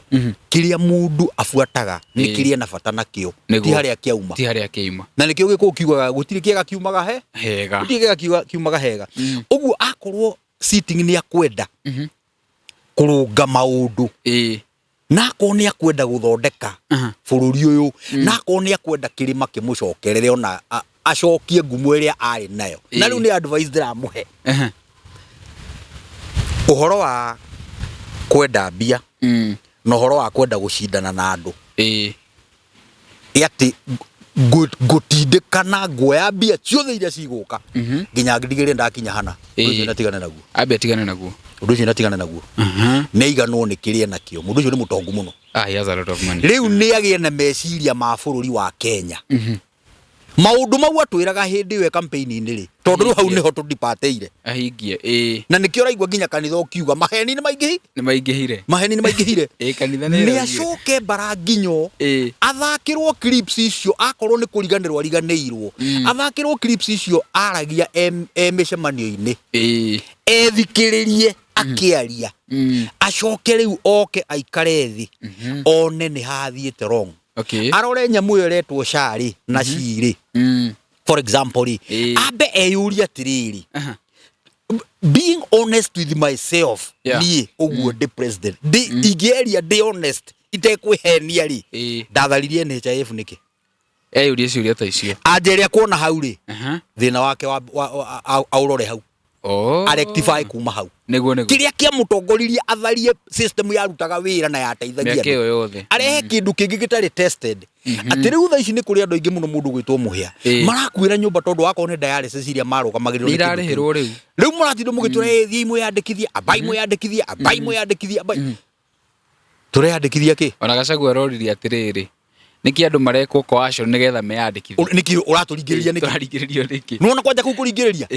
kĩrĩa mũndũ abuataga nĩ kĩrĩa ena bata nakĩo, ti harĩa kĩauma. Ti harĩa kĩauma. Na nĩkĩo Gĩkũyũ kiugaga gũtirĩ kĩega kiumaga he hega. Gũtirĩ kĩega kiumaga hega. Ũguo akorwo sitting nĩ akwenda kũrũnga maũndũ, na akorwo nĩ akwenda gũthondeka bũrũri ũyũ, na akorwo nĩ akwenda kĩrĩma kĩmũcokerere ona acokie ngumo ĩrĩa arĩ nayo, na rĩu nĩ advice ndĩramũhe ũhoro wa kwenda mbia na ũhoro wa kwenda gũcindana na andũ, ĩ atĩ ngũtindĩkana nguoya mbia ciothe iria cigũka nginya ndigĩrĩre ndakinya hana. Ũndũ ũcio natigane naguo. Ambe atigane naguo. Ũndũ ũcio natigane naguo. Nĩ aiganwo nĩ kĩrĩa nakĩo. Mũndũ ũcio nĩ mũtongu mũno. Ah, he has a lot of money. Rĩu nĩ agĩe na meciria ma bũrũri wa Kenya. Maũndũ mau atwĩraga hĩndĩ ĩyo e campaign-inĩ rĩ, tondũ rĩu hau nĩho tũdipateire. Ahingie, ĩĩ. Na nĩkĩo ũraigua nginya kanitha ũkiuga maheni nĩ maingĩhi. Nĩ maingĩhire. Maheni nĩ maingĩhire. Ĩĩ, kanitha nĩ Nĩ ĩraugire. acoke mbara nginyo, athakĩrwo clips icio, akorwo nĩ kũriganĩrwo ariganĩirwo, athakĩrwo clips icio aragia e mĩcemanio-inĩ, ethikĩrĩrie akĩaria, acoke rĩu oke aikare thĩ one nĩ hathiĩte wrong. Arore nyamũ ĩyo ĩretwo SHA rĩ na SHI rĩ, for example rĩ, ambe eyũrie atĩrĩrĩ, being honest with myself, niĩ ũguo ndĩ president, ndĩ ingĩaria ndĩ honest itekwĩhenia rĩ, ndatharirie NHIF nĩkĩ? Eyũrie ciũria ta icio. Anjĩre kuona hau rĩ, thĩna wake aũrore hau, arectify kuma hau. Nĩguo nĩguo. Kĩrĩa kĩamũtongoririe atharie system yarutaga wĩra na yateithagia Mĩaka andũ. ĩyo yothe. Arehe kĩndũ kĩngĩ gĩtarĩ tested. Atĩ rĩu thaa ici nĩ kũrĩ andũ aingĩ mũno, mũndũ gwĩtwo Mũhĩa, marakuĩra nyũmba tondũ wakorwo nĩ dialysis iria marũgamagĩrĩrwo Nĩ nĩ kĩndũ kĩu. irarĩhĩrwo rĩu. Rĩu mũratinda mũgĩtwĩra, "Ĩ, thiĩi mwĩyandĩkithie, ambai mwĩyandĩkithie, ambai mwĩyandĩkithie, ambai." Tũreyandĩkithia kĩ? Ona Gachagua aroririe atĩrĩrĩ, nĩkĩ andũ marekwo coercion nĩgetha meyandĩkithie? Nĩkĩ ũratũringĩrĩria nĩkĩ? Tũraringĩrĩrio nĩkĩ? Nĩwona kwanja kũu kũringĩrĩria?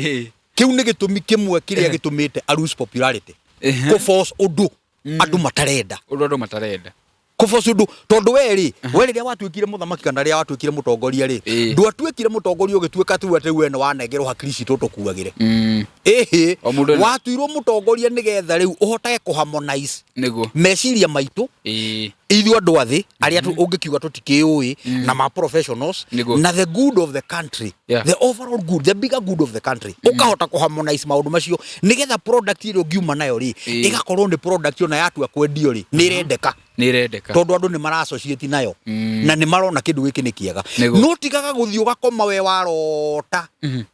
Kĩu nĩ gĩtũmi kĩmwe kĩrĩa gĩtũmĩte a lose popularity. Kũ force ũndũ andũ matarenda. Ũndũ andũ matarenda. Kũ force ũndũ tondũ we rĩ, we rĩrĩa watuĩkire mũthamaki kana rĩrĩa watuĩkire mũtongoria rĩ, ndwatuĩkire mũtongoria ũgĩtuĩka tu atĩ we nĩ wanengerwo hakiri citũ tũkuagĩre. Ĩhĩ, O mũndũ ena- watuirwo mũtongoria nĩgetha rĩu ũhotage kũ harmonize meciria maitũ ithuĩ andũ a thĩ arĩa ũngĩkiuga tũtikĩũĩ na ma professionals, na the good of the country, the overall good, the bigger good of the country, ũkahota kũ harmonize maũndũ macio nĩgetha product ĩrĩa ũngiuma nayo rĩ, ĩgakorwo nĩ product ona yatua kwendio rĩ, nĩ ĩrendeka. Nĩ ĩrendeka. Tondũ andũ nĩ mara associate nayo na nĩ marona kĩndũ gĩkĩ nĩ kĩega. No tigaga gũthiĩ ũgakoma we warota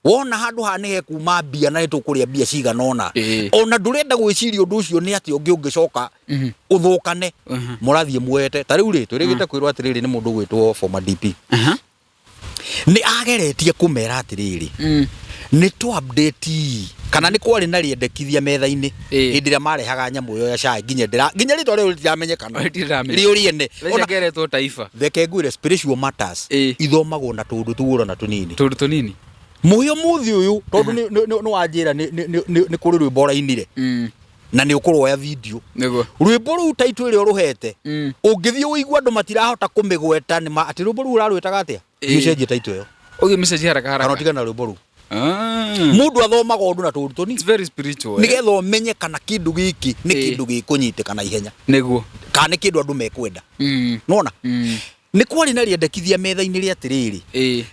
wona handũ haha nĩ hekuma mbia na nĩ tũkũrĩa mbia cigana ũna, ona ndũrenda gwĩciria ũndũ ũcio nĩ atĩ ũngĩ ũngĩcoka ũthũkane. Mũrathiĩ muoete ta rĩu rĩ, twĩrĩgĩte kwĩrwo atĩrĩrĩ nĩ mũndũ ũgwĩtwo former DP nĩ ageretie kũmera atĩrĩrĩ, nĩ tũ update kana nĩ kwarĩ na rĩendekithia metha-inĩ hĩndĩ ĩrĩa marehaga nyamũ ĩyo ya SHA, nginya ndĩra nginya rĩtwa rĩu rĩtiramenyekana. Rĩtiramenyekana. Rĩo rĩene. Thaa ici akeretwo Taifa. Reke ngwĩre, spiritual matters ithomagwo na tũndũ tuũrona tũnini. Tũndũ tũnini. Mũhĩa mũthĩ ũyũ tondũ nĩ wanjĩra nĩ kũrĩ rwĩmbo ũrainire na nĩ ũkũroya video, rwĩmbo rũu title ĩrĩa ũrũhete, ũngĩthiĩ ũigue andũ matirahota kũmĩgweta nĩ ma atĩ rwĩmbo rũu ũrarwĩtaga atĩa, thiĩ ũcenjie title ĩyo. Ũthiĩ message haraka kana haraka. ũtigane na rwĩmbo rũu. Mũndũ athomaga ũndũ na tũndũ tũnini. It's very spiritual. Eh? Nĩgetha ũmenye kana kĩndũ gĩkĩ nĩ kĩndũ gĩkũnyitĩka na ihenya kana nĩ kĩndũ andũ mekwenda. Nona nĩ kwarĩ na rĩendekithia metha-inĩ rĩa atĩrĩrĩ,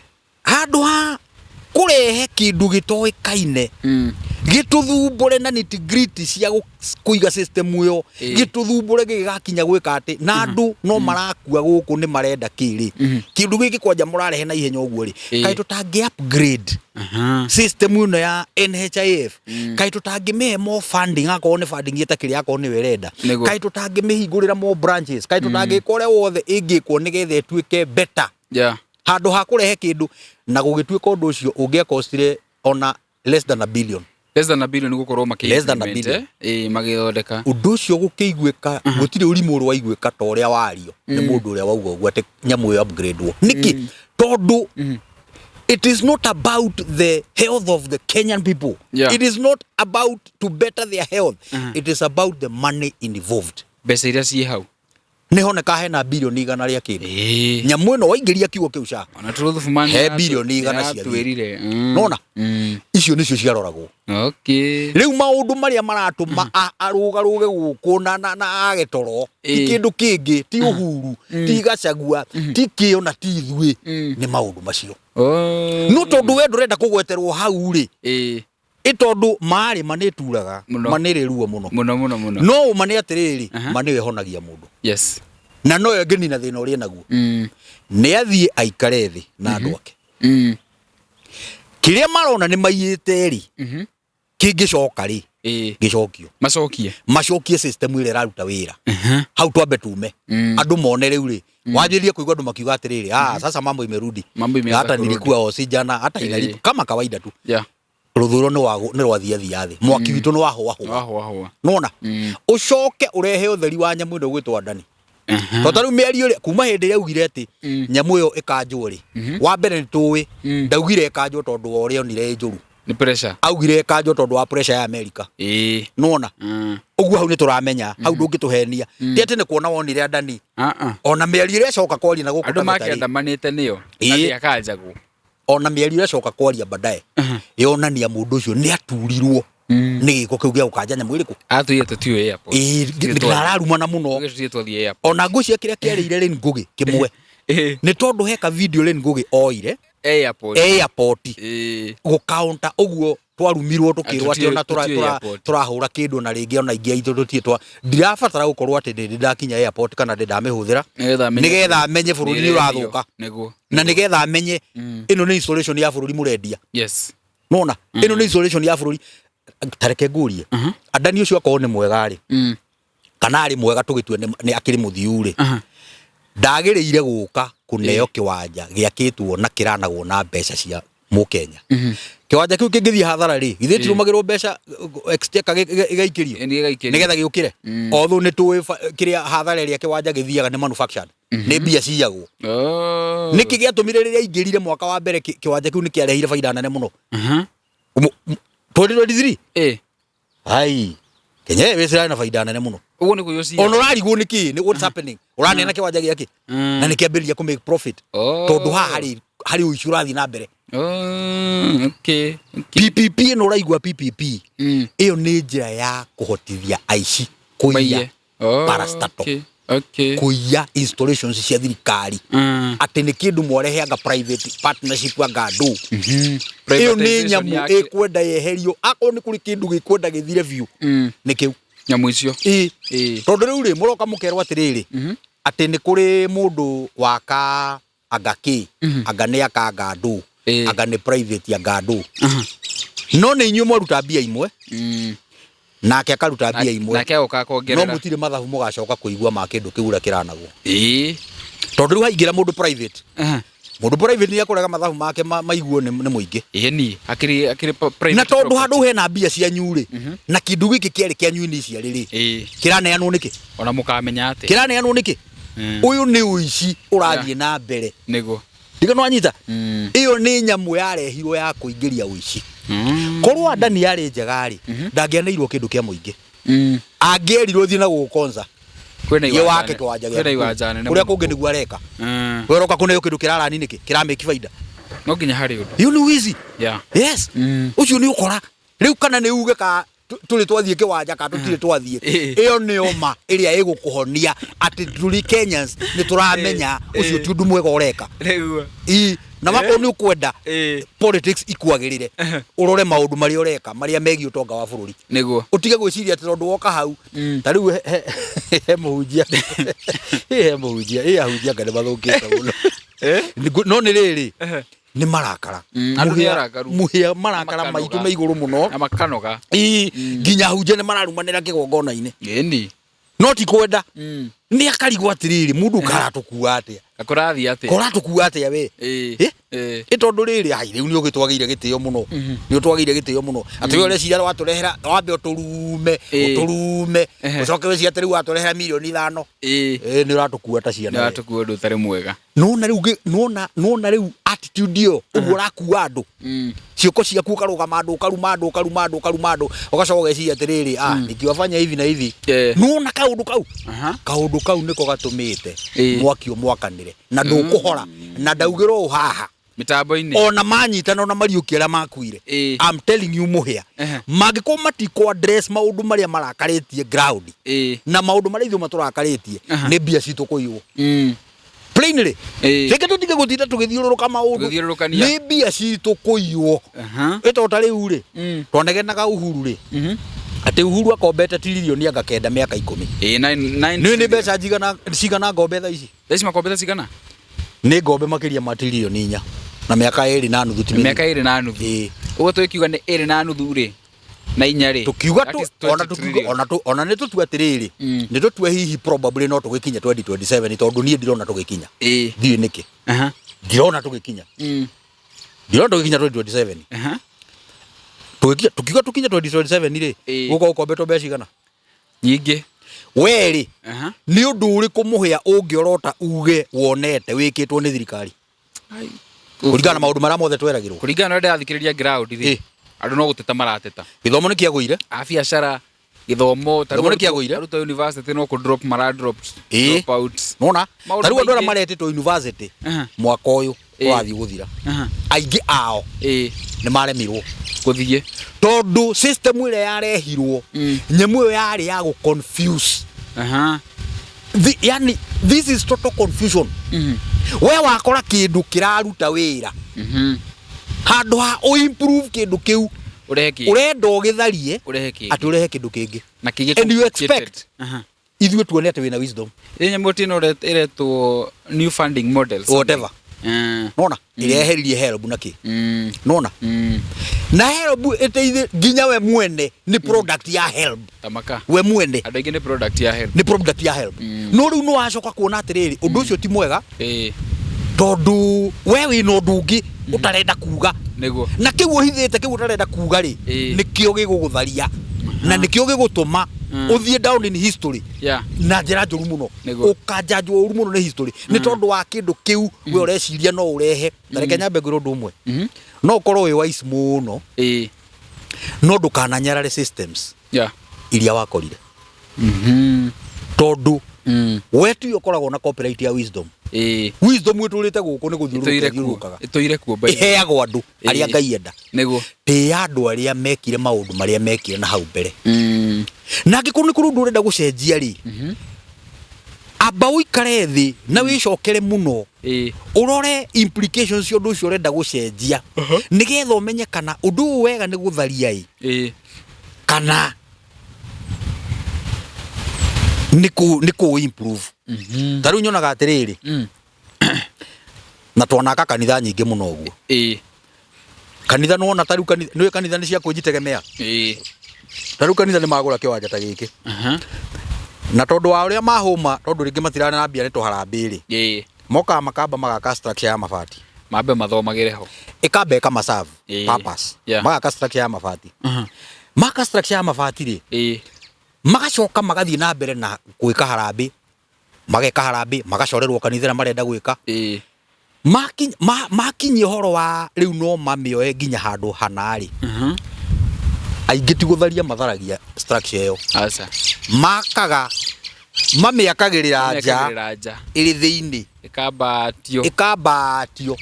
handũ ha kũrehe kĩndũ gĩtoĩkaine gĩtũthumbũre na nitty-gritty cia kũiga system ĩyo, gĩtũthumbũre gĩgĩgakinya gwĩka atĩ na andũ no marakua gũkũ nĩ marenda kĩrĩ kĩndũ gĩkĩ kwanja mũrarehe na ihenya ũguo rĩ, kaĩ tũtangĩ upgrade system ĩno ya NHIF? Kaĩ tũtangĩmĩhe more funding, akorwo nĩ funding ĩtakĩrĩ, akorwo nĩyo ĩrenda? Kaĩ tũtangĩmĩhingũrĩra more branches? Kaĩ tũtangĩka ũrĩa wothe ĩngĩkwo nĩgetha ĩtuĩke better, handũ ha kũrehe kĩndũ na gũgĩtuĩka ũndũ ũcio ũngĩakostire ona less than a billion? Less than a billion gũkorwo makĩ Less than a implement, billion. eh? Ĩĩ, magĩthondeka. Ũndũ ũcio gũkĩiguĩka gũtirĩ ũrimũ ũrĩa waiguĩka ta ũrĩa wario nĩ mũndũ ũrĩa wauga ũguo atĩ nyamũ ĩyo upgrade-wo nĩkĩ, tondũ It is not about the health of the Kenyan people. It is not about to better their health. It is about the money involved. Mbeca iria ciĩ hau. Nĩ honeka hena bilioni igana rĩa kĩndũ. Ĩĩ. Nyamũ ĩno waingĩria kiugo kĩu SHA. Ona Truth Man He bilioni igana cia twĩrire. Nona? Icio nĩcio ciaroragwo. Okay. Rĩu maũndũ marĩa maratũma arũgarũge gũkũ na age toro ti kĩndũ kĩngĩ, ti Uhuru, ti Gachagua, ti kĩo na ti ithuĩ, nĩ maũndũ macio. Oh. No tondũ we ndũrenda kũgweterwo hau rĩ, Ĩĩ. ĩ tondũ marĩ ma nĩ turaga, Mũno. ma nĩ rĩ ruo mũno. Mũno mũno mũno. No ũma nĩ atĩrĩrĩ, ma nĩyo ĩhonagia mũndũ. Yes. Na noyo ĩngĩnina thĩna ũrĩa enaguo. Nĩ athiĩ aikare thĩ na andũ ake. Kĩrĩa marona nĩ maiyĩte rĩ, kĩngĩcoka rĩ, gĩcokio. Macokie. Macokie system ĩrĩa ĩraruta wĩra. Hau twambe tume. Andũ mone rĩu rĩ, wanjĩrĩrie kũigua andũ makiuga atĩrĩrĩ, ah, sasa mambo imerudi. Mambo imeanza Hata kurudi. nilikuwa osi jana, hata inalipa kama kawaida tu. Rũthũro nĩ rwathiathia thĩ. Mwaki witũ nĩ wahũahũa. Wahũa hũa. Nona? Ũcoke ũrehe ũtheri wa nyamũ ĩno ĩgwĩtwo Adani. Tondũ ta rĩu mĩario ĩrĩa kuma hĩndĩ ĩrĩa augire atĩ nyamũ ĩyo ĩkanjwo rĩ, wa mbere nĩ tũĩ, ndaugire ĩkanjwo tondũ wa ũrĩa onire ĩ njũru. Nĩ pressure. Augire ĩkanjwo tondũ wa pressure ya Amerika. Nona? Ũguo hau nĩ tũramenya, hau ndũngĩtũhenia. Ti atĩ nĩ kuona wonire Adani. Ona mĩario ĩrĩa acoka kwaria na gũkũ Andũ Taveta rĩ, makĩandamanĩte nĩyo. Atĩ akanjagwo. Ona mĩario ĩrĩa acoka kwaria baadaye, yonania mũndũ ũcio nĩ aturirwo nĩ gĩko kĩu gĩa gũkanja nyamũ ĩrĩkũ. Atwĩre tũtiũĩ airport. Ĩĩ, na ararumana mũno. Tũthiĩ twathiĩ airport. Ona ngũcia kĩrĩa kĩarĩire Lynn Ngugi kĩmwe. Nĩ tondũ he ka video Lynn Ngugi oire Airport. Airport. Gũkaunta ũguo twarumirwo tũkĩrwo atĩ ona Tũtiũĩ airport. tũrahũra kĩndũ na rĩngĩ ona ingĩ aitũ tũtirĩ twa ndirabatara gũkorwo atĩ ndĩ ndakinya airport kana ndĩ ndamĩhũthĩra Nĩgetha amenye nĩgetha amenye bũrũri nĩ ũrathũka. Nĩguo. Na nĩgetha amenye ĩno nĩ installation ya bũrũri mũrendia. Yes. Nona ĩno nĩ installation ya bũrũri. Tareke ngũrie, Adani ũcio akorwo nĩ mwega rĩ, kana arĩ mwega tũgĩtue nĩ akĩrĩ mũthiu rĩ, ndagĩrĩire gũka kũneo kĩwanja gĩakĩtwo na kĩranagwo na mbeca cia mũkenya. Kĩwanja kĩu kĩngĩthiĩ hathara rĩ, githĩ tirũmagĩrwo mbeca exchequer ĩgaikĩrio Ĩgaikĩrio. nĩgetha gĩũkĩre? Although nĩ tũĩ kĩrĩa hathara ĩrĩa kĩwanja gĩthiaga nĩ manufactured, nĩ mbia ciyagwo. Nĩkĩ gĩatũmire rĩrĩa aingĩrire mwaka wa mbere kĩwanja kĩu nĩkĩarehire baida nene mũno? 2023? Ai, Kenya Airways ĩrarĩ na baida nene mũno. Ũguo nĩ kũiywo ciyagwo. Ona ũrarigwo nĩ kĩ, nĩ what's happening? Ũraneana kĩwanja gĩakĩ? Na nĩkĩambĩrĩria kũ make profit. Tondũ haha harĩ ũici ũrathiĩ na mbere. Okay. PPP ĩno ũraigua PPP. Ĩyo nĩ njĩra ya kũhotithia aici kũiya Maiye. parastatal. Okay. Kũiya installations cia thirikari. Atĩ nĩ kĩndũ mwareheanga private partnership anga andũ. Ĩyo nĩ Privatization nyamũ yake. ĩkwenda yeherio. Akorwo nĩ kũrĩ kĩndũ gĩkwenda gĩthire biũ. Nĩ kĩu. Nyamũ icio. Ĩĩ. Ĩĩ. Tondũ rĩu rĩ, mũroka mũkerwo atĩrĩrĩ, atĩ nĩ kũrĩ mũndũ waka anga kĩ, anga nĩ aka anga andũ, anga nĩ private anga andũ. No nĩ inyuĩ mwaruta mbia imwe, nake akaruta mbia imwe. Nake agoka akongerera. No mũtirĩ mathabu mũgacoka kũigua ma kĩndũ kĩu ũrĩa kĩranagwo. Ĩĩ. Tondũ rĩu haingĩra mũndũ private. Mũndũ private nĩ ekũrega mathabu make maiguo nĩ mũingĩ. Ĩni, akĩrĩ private Na tondũ property. handũ hena mbia cianyu rĩ, na kĩndũ gĩkĩ kĩarĩ kĩanyu initially rĩ, kĩraneanwo nĩkĩ? Ona mũkamenya atĩa? Kĩraneanwo nĩkĩ? Ũyũ nĩ ũici ũrathiĩ na mbere. Nĩguo. Ndiga no anyita. Ĩyo nĩ nyamũ yarehirwo ya kũingĩria ũici. Korwo Adani yarĩ njega rĩ, ndangĩaneirwo kĩndũ kĩa mũingĩ. Angĩerirwo thiĩ na gũgũkonza. Kwĩna Ye iwanja wake nene. kĩwanja Kwĩna gĩaku. iwanja nene Kũrĩa mũno. kũngĩ nĩguo areka. We ũroka kũneo kĩndũ kĩrarani nĩkĩ? Kĩramĩki baida. No nginya harĩ ũndũ. Ĩyo nĩ ũici. Yeah. Yes. Ũcio nĩ ũkora. Rĩu kana nĩ uge ka tũrĩ twathiĩ kĩwanja ka tũtirĩ twathiĩ. Ĩyo nĩyo ma ĩrĩa ĩgũkũhonia atĩ tũrĩ Kenyans nĩ tũramenya ũcio ti ũndũ mwega ũreka. Nĩguo. Ĩĩ. Na wakorwo nĩ ũkwenda politics ikuagĩrĩre, ũrore maũndũ marĩa ũreka marĩa megiĩ ũtonga wa bũrũri. Nĩguo. Ũtige gwĩciria atĩ tondũ woka hau, ta rĩu he mũhunjia. He mũhunjia, ĩ ahunjia anga nĩ mathũkĩte mũno. No nĩ rĩrĩ, nĩ marakara. Andũ nĩ arakaru. Mũhĩa marakara Makanoga. maitũ me igũrũ mũno. Na makanoga. Ĩĩ, nginya ahunjia nĩ mararumanĩra kĩgongona-inĩ. Ĩni. No ti kwenda. Nĩ akarigwo atĩrĩrĩ, mũndũ karatũkua atĩa? Akũrathiĩ atĩa? Koratũkua atĩa we? Ĩĩ. Ĩ? Ĩĩ. Ĩ tondũ rĩrĩ, ai, rĩu nĩ ũgĩtwagĩire gĩtĩo mũno. Nĩ ũtwagĩire gĩtĩo mũno. Atĩ we ũreciria watũrehera, wambe ũtũrume, ũtũrume, ũcoke wĩcirie atĩ rĩu watũrehera mirioni ithano. Ĩĩ. Ĩ, nĩ ũratũkua ta ciana Nĩ we. ũratũkua ũndũ ũtarĩ mwega. Nona rĩu nona, nona rĩu Attitude ĩyo ũguo ũrakua andũ, ciĩko ciaku, ũkarũgama andũ, ũkaruma andũ, ũkaruma andũ, ũkaruma andũ, ũgacoka ũgeciria atĩrĩrĩ, ah, nikiwafanya hivi na hivi. Nĩwona kaũndũ kau? Kaũndũ kau nĩko gatũmĩte mwaki ũmwakanĩre na ndũkũhora, na ndaugĩra ũũ haha mĩtambo-inĩ. Ona manyitana, ona mariũki arĩa makuire, I'm telling you, mũhĩa, mangĩkorwo matikũ address maũndũ marĩa marakarĩtie ground na maũndũ marĩa ithuĩ matũrakarĩtie, nĩ mbia citũ kũiywo. Plainly, reke tũtige gũtinda tũgĩthiũrũrũka maũndũ. Tũgĩthiũrũrũkania. Nĩ mbia citũ kũiywo. Ĩto ta rĩu rĩ, twanegenaga Uhuru rĩ, atĩ Uhuru akombete tiririoni anga 9 mĩaka 10. Ĩĩ, nine, nine Nĩ trillion. mbeca njigana cigana ngombe thaa ici? Thaa ici makombete cigana? Nĩ ngombe makĩria ma tiririoni 4 na mĩaka 2.5 ti mĩnini. Mĩaka 2.5. Ũguo tũgĩkiuga nĩ 2.5 rĩ na 4 rĩ. Tukiuga That tu is 20 ona tukiuga trillion. ona nĩ tũtue atĩrĩrĩ, nĩ tũtue hihi probably no tũgĩkinye 2027, tondũ niĩ ndirona tũgĩkinya. Ndiũĩ nĩkĩ. Ndirona tũgĩkinya. Ndirona tũgĩkinya 2027. Tũgĩkinya, tukiuga tũkinye 2027 rĩ, gũkorwo ũkombetwo mbeca cigana? Nyingĩ. We rĩ, nĩ ũndũ ũrĩkũ mũhĩa ũngĩorota uge wonete wĩkĩtwo nĩ thirikari kũringana na maũndũ marĩa mothe tweragĩrwo? Kũringana na ũrĩa ndĩrathikĩrĩria ground rĩ, andũ no gũteta marateta. Gĩthomo nĩ kĩagũire. A biacara, gĩthomo, ta Gĩthomo rĩu nĩ kĩagũire. arutwo university no kũ drop mara drop, drop out. Nona Maũndũ ta rĩu andũ arĩa maingĩ. maretĩtwo university mwaka ũyũ ũrathiĩ gũthira, aingĩ ao nĩ maremirwo gũthiĩ. Tondũ system ĩrĩa yarehirwo, nyamũ ĩyo yarĩ ya gũ confuse. Yani this is total confusion. We wakora kĩndũ kĩraruta wĩra, handũ ha ũ improve kĩndũ kĩu, Ũrehe kĩngĩ. Ũrenda ũgĩtharie. Ũrehe kĩngĩ. Atĩ ũrehe kĩndũ kĩngĩ. Na kĩngĩ And you complicated. expect ithuĩ tuone atĩ wĩna wisdom. Ĩ nyamũ tino ĩretwo new funding model. Whatever. Nona ĩrĩa eheririe HELB na kĩ. Nona na HELB ĩteithĩ nginya we mwene nĩ product ya HELB. Tamaka. We mwene. Andũ aingĩ nĩ product ya HELB. Nĩ product ya HELB. No rĩu nĩ wacoka kuona atĩrĩrĩ, ũndũ ũcio ti mwega, tondũ we wĩna ũndũ ũngĩ ũtarenda kuga. Na kĩu ũhithĩte, kĩu ũtarenda kuga rĩ, nĩkĩo gĩgũgũtharia na nĩkĩo gĩgũtũma ũthiĩ down in history na njĩra njũru mũno. Ũkanjanjwo ũru mũno nĩ history nĩ tondũ wa kĩndũ kĩu we ũreciria no ũrehe. Ta reke nyambe ngwĩre ũndũ ũmwe. No ũkorwo wĩ wise mũno, no ndũkananyarare systems iria wakorire, tondũ we tiwe ũkoragwo na copyright ya wisdom. Wisdom ĩtũrĩte gũkũ nĩ gũthiũrũrũka Ĩtũire kuo. ĩthiũrũrũkaga. Ĩtũire kuo by the way. Ĩheagwo andũ arĩa Ngai enda. Tĩĩa andũ arĩa mekire maũndũ marĩa mekire na hau mbere. Na angĩkorwo nĩ kũrĩ ũndũ ũrenda gũcenjia rĩ, amba ũikare thĩ na wĩcokere mũno, ũrore implications cia ũndũ ũcio ũrenda gũcenjia, nĩgetha ũmenye kana ũndũ ũyũ wega nĩ gũtharia ĩ, kana nĩ kũ improve. Ta rĩu nyonaga atĩrĩrĩ, na twanaka kanitha nyingĩ mũno ũguo. Kanitha nĩwona ta rĩu kanitha, nĩũĩ kanitha nĩ cia kwĩjitegemea. Ta rĩu kanitha nĩ magũra kĩwanja ta gĩkĩ, na tondũ wa ũrĩa mahũma, tondũ rĩngĩ matirarĩ na mbia nĩ tũharambĩ rĩ, mokaga makamba magaka structure ya mabati. Mambe mathomagĩre ho. Ĩkamba ĩkamaserve purpose. Magaka structure ya mabati. Maka structure ya mabati rĩ, magacoka magathiĩ na mbere na gwĩka harambĩ, mageka harambĩ, magacorerwo kanitha ĩrĩa marenda gwĩka. Makinyia ũhoro wa rĩu no mamĩoe nginya handũ hana rĩ, aingĩ ti gũtharia matharagia structure ĩyo. Aca. Makaga, mamĩakagĩrĩra nja. Mekagĩrĩra nja. Ĩrĩ thĩinĩ. Ĩkambatio. Ĩkambatio.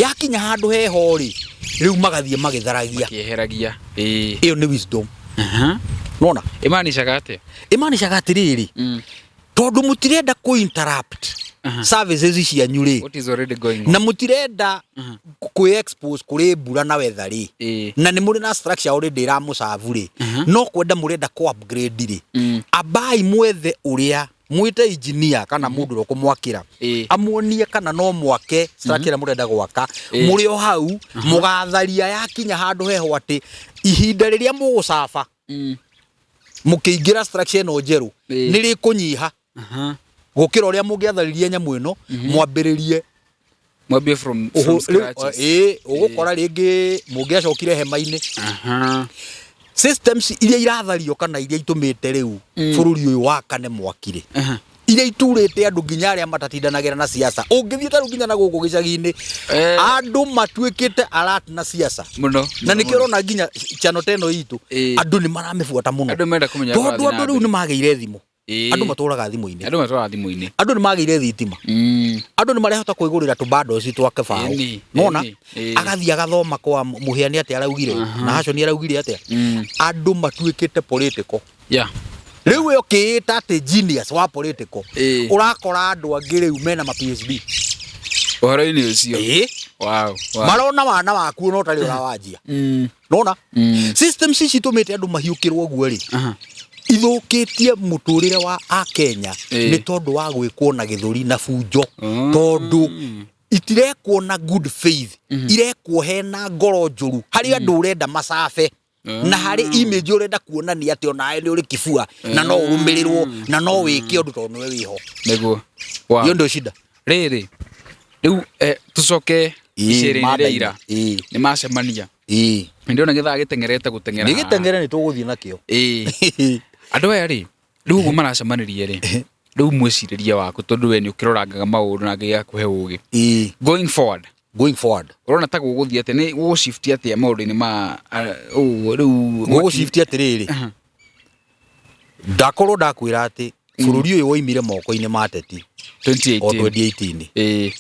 Yakinya handũ heho rĩ, rĩu magathiĩ magĩtharagia. Makĩeheragia. Ĩyo nĩ wisdom. Nona Ĩmanicaga atĩa? Ĩmanicaga atĩrĩrĩ, tondũ mũtirenda kũ interrupt services cianyu rĩ, What is already going on? Na mũtirenda kwĩ expose kũrĩ mbura na weather rĩ, na nĩ mũrĩ na structure already ĩramũcabu rĩ, no kwenda mũrenda kũ upgrade rĩ, ambai mwethe ũrĩa mwĩte engineer kana mũndũ ũrĩa ũkũmwakĩra, amuonie kana no mwake structure ĩrĩa mũrenda gwaka. Mũrĩ o hau mũgatharia yakinya handũ heho atĩ ihinda rĩrĩa mũgũcaba mũkĩingĩra structure ĩno njerũ nĩ rĩkũnyiha gũkĩra ũrĩa mũngĩatharirie nyamũ ĩno mwambĩrĩrie. Mwambie from scratches. Ĩĩ, ũgũkora rĩngĩ mũngĩacokire hema-inĩ. Systems iria irathario kana iria itũmĩte rĩu bũrũri ũyũ wakane mwaki rĩ, Iria iturĩte andũ nginya arĩa matatindanagĩra na siasa. Ũngĩthiĩ ta rĩu nginya na gũkũ gĩcagi-inĩ, andũ matuĩkĩte alert na siasa. Mũno. Na Mũno, nĩkĩo ũrona nginya channel ta ĩno itũ, andũ nĩ maramĩbuata mũno. Andũ menda kũmenya Tondũ kũrathiĩ na andũ rĩu mbere. nĩ magĩire thimũ. Andũ matũraga thimũ-inĩ. Andũ matũraga thimũ-inĩ. Andũ nĩ magĩire thitima. Andũ nĩ marehota kwĩgũrĩra tũbandoci twa kĩbaũ. Nona agathiĩ agathoma kwa Mũhĩa nĩ atĩa araugire, na Haconi araugire atĩa. Andũ matuĩkĩte political. Rĩu we ũkĩĩta atĩ genius wa political, ũrakora andũ angĩ rĩu mena ma PhD. Ũhoro-inĩ ũcio. Wow. Marona wana waku no ũtarĩ ũrawanjia. Nona systems ici itũmĩte andũ mahiũkĩrwo ũguo rĩ, ithũkĩtie mũtũrĩre wa Akenya nĩ tondũ wa gwĩkwo na gĩthũri na bunjo, tondũ itirekwo na good faith, irekwo hena ngoro njũru harĩ andũ ũrenda macabe, na harĩ image ũrenda kuonania atĩ onawe nĩ ũrĩ kibua na no ũrũmĩrĩrwo na no wĩke ũndũ tondũ nĩwe wĩho. Nĩguo. Hiyo ndio shida. Rĩrĩ rĩu tũcoke icera-inĩ rĩa ira, nĩ macemania. Nĩ ndĩrona gĩthaa gĩteng'erete gũteng'era. Nĩ gĩteng'ere, nĩ tũgũthiĩ nakĩo. Andũ aya rĩ, rĩu ũguo maracemanirie rĩ, rĩu mwĩcirĩrie waku, tondũ we nĩ ũkĩrorangaga maũndũ na Ngai akũhe ũgĩ, going forward, Going forward, ũrona ta gũgũthiĩ atĩa? Nĩ gũgũshift atĩa maũndũ-inĩ ma ũguo rĩu? Gũgũshift atĩrĩrĩ, ndakorwo ndakwĩra atĩ bũrũri ũyũ woimire moko-inĩ ma ateti o 2018. 2018.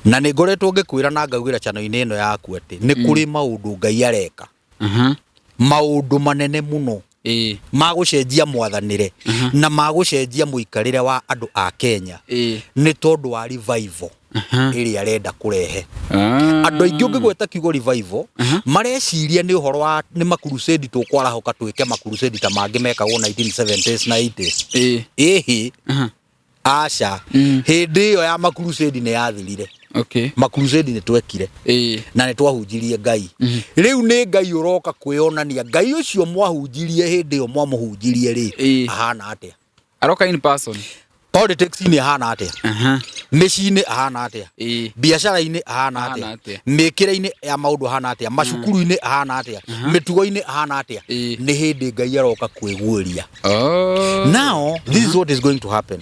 Na nĩ ngoretwo ngĩkwĩra na ngaugĩra channel-inĩ ĩno yaku atĩ nĩ kũrĩ maũndũ Ngai areka, maũndũ manene mũno ma gũcenjia mwathanĩre na ma gũcenjia mũikarĩre wa andũ a Kenya, nĩ tondũ wa revival ĩrĩa arenda kũrehe. Andũ aingĩ ũngĩgweta kiugo revival mareciria nĩ ũhoro wa nĩ makurusedi, tũkwarahũka twĩke makurusedi ta mangĩ mekagwo 1970s na 80s. Ĩhĩ, aca. Hĩndĩ ĩyo ya makurusedi nĩ yathirire. Makurusedi nĩ twekire na nĩ twahunjirie Ngai. Rĩu nĩ Ngai ũroka kwĩyonania. Ngai ũcio mwahunjirie hĩndĩ ĩyo mwamũhunjirie rĩ, ahana atĩa? Aroka in person. Politics-inĩ ahana atĩa? Mĩciĩ-inĩ ahana atĩa? Biacara-inĩ ahana Ahana atĩa? Atĩa? Mĩkĩre-inĩ ya maũndũ ahana atĩa? Macukuru-inĩ ahana atĩa? Mĩtugo-inĩ ahana atĩa? Nĩ hĩndĩ Ngai aroka kwĩguũria. Now this is what is going to happen.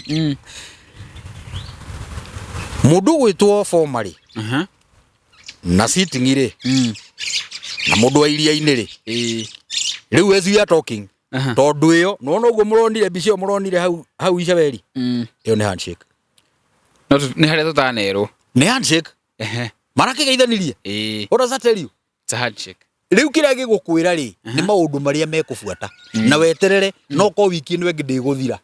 Mũndũ ũgwĩtwo Boma rĩ, na sitting rĩ, na mũndũ wa iria-inĩ rĩ, rĩu as we are talking, tondũ ĩyo nĩwona ũguo mũronire mbica ĩyo mũronire hau hau Icaberi, ĩyo nĩ handshake. No nĩ harĩa tũtanerwo. Nĩ handshake. Marakĩgeithanirie. What does that tell you? It's a handshake. Rĩu kĩrĩa gĩgũkwĩra rĩ, nĩ maũndũ marĩa mekũbuata, na weterere no ko wiki ĩno ĩngĩ ndĩgũthira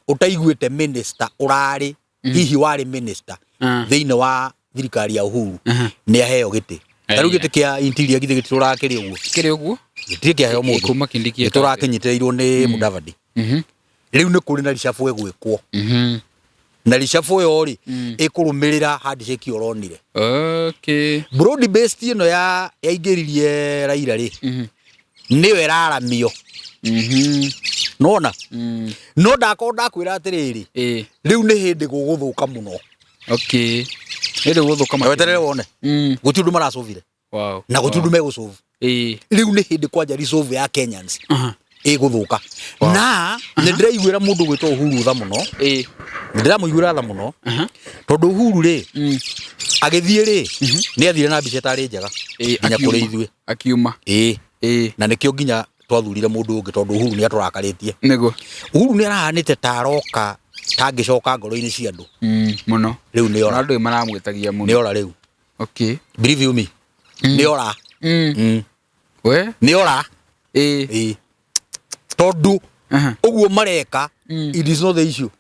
ũtaiguĩte minister ũrarĩ, hihi warĩ minister thĩinĩ wa thirikari ya Uhuru, nĩ aheo gĩtĩ. Ta rĩu gĩtĩ kĩa interior githĩ gĩtitũraga kĩrĩ ũguo? Kĩrĩ ũguo. Gĩtirĩ kĩaheo mũndũ. Kuma Kindiki. Gĩtũraga kĩnyitĩrĩirwo nĩ Mudavadi. Rĩu nĩ kũrĩ na reshuffle ĩgwĩkwo, na reshuffle ĩyo rĩ, ĩkũrũmĩrĩra handshake ũronire. Broad based ĩno ya yaingĩririe Raila rĩ, nĩyo ĩraramio. Nona no ndakorwo ndakwĩra atĩrĩrĩ, rĩu nĩ hĩndĩ gũgũthũka mũno. Okay, hĩndĩ gũthũka Na weterere wone. Gũtirĩ ũndũ maracũvire na gũtirĩ ũndũ megũcũvu. Rĩu nĩ hĩndĩ kwanja resolve ya Kenyans ĩgũthũka, na nĩ ndĩraiguĩra mũndũ gwĩtwo Uhuru tha mũno. Nĩ ndĩramũiguĩra tha mũno, tondũ Uhuru rĩ, agĩthiĩ rĩ, nĩ athire na mbica ĩtarĩ njega nginya kũrĩ ithuĩ. Akiuma. Na nĩkĩo nginya twathurire mũndũ ũngĩ, tondũ Uhuru nĩ atũrakarĩtie. Uhuru nĩ arahanĩte ta aroka tangĩcoka ngoro-inĩ cia andũ. Mũno. Rĩu nĩ Ona ora. andũ maramwĩtagia mũno. Nĩ ora rĩu. Believe you me, nĩ ora. We. Nĩ ora. Ĩĩ, tondũ ũguo mareka, it is not the issue.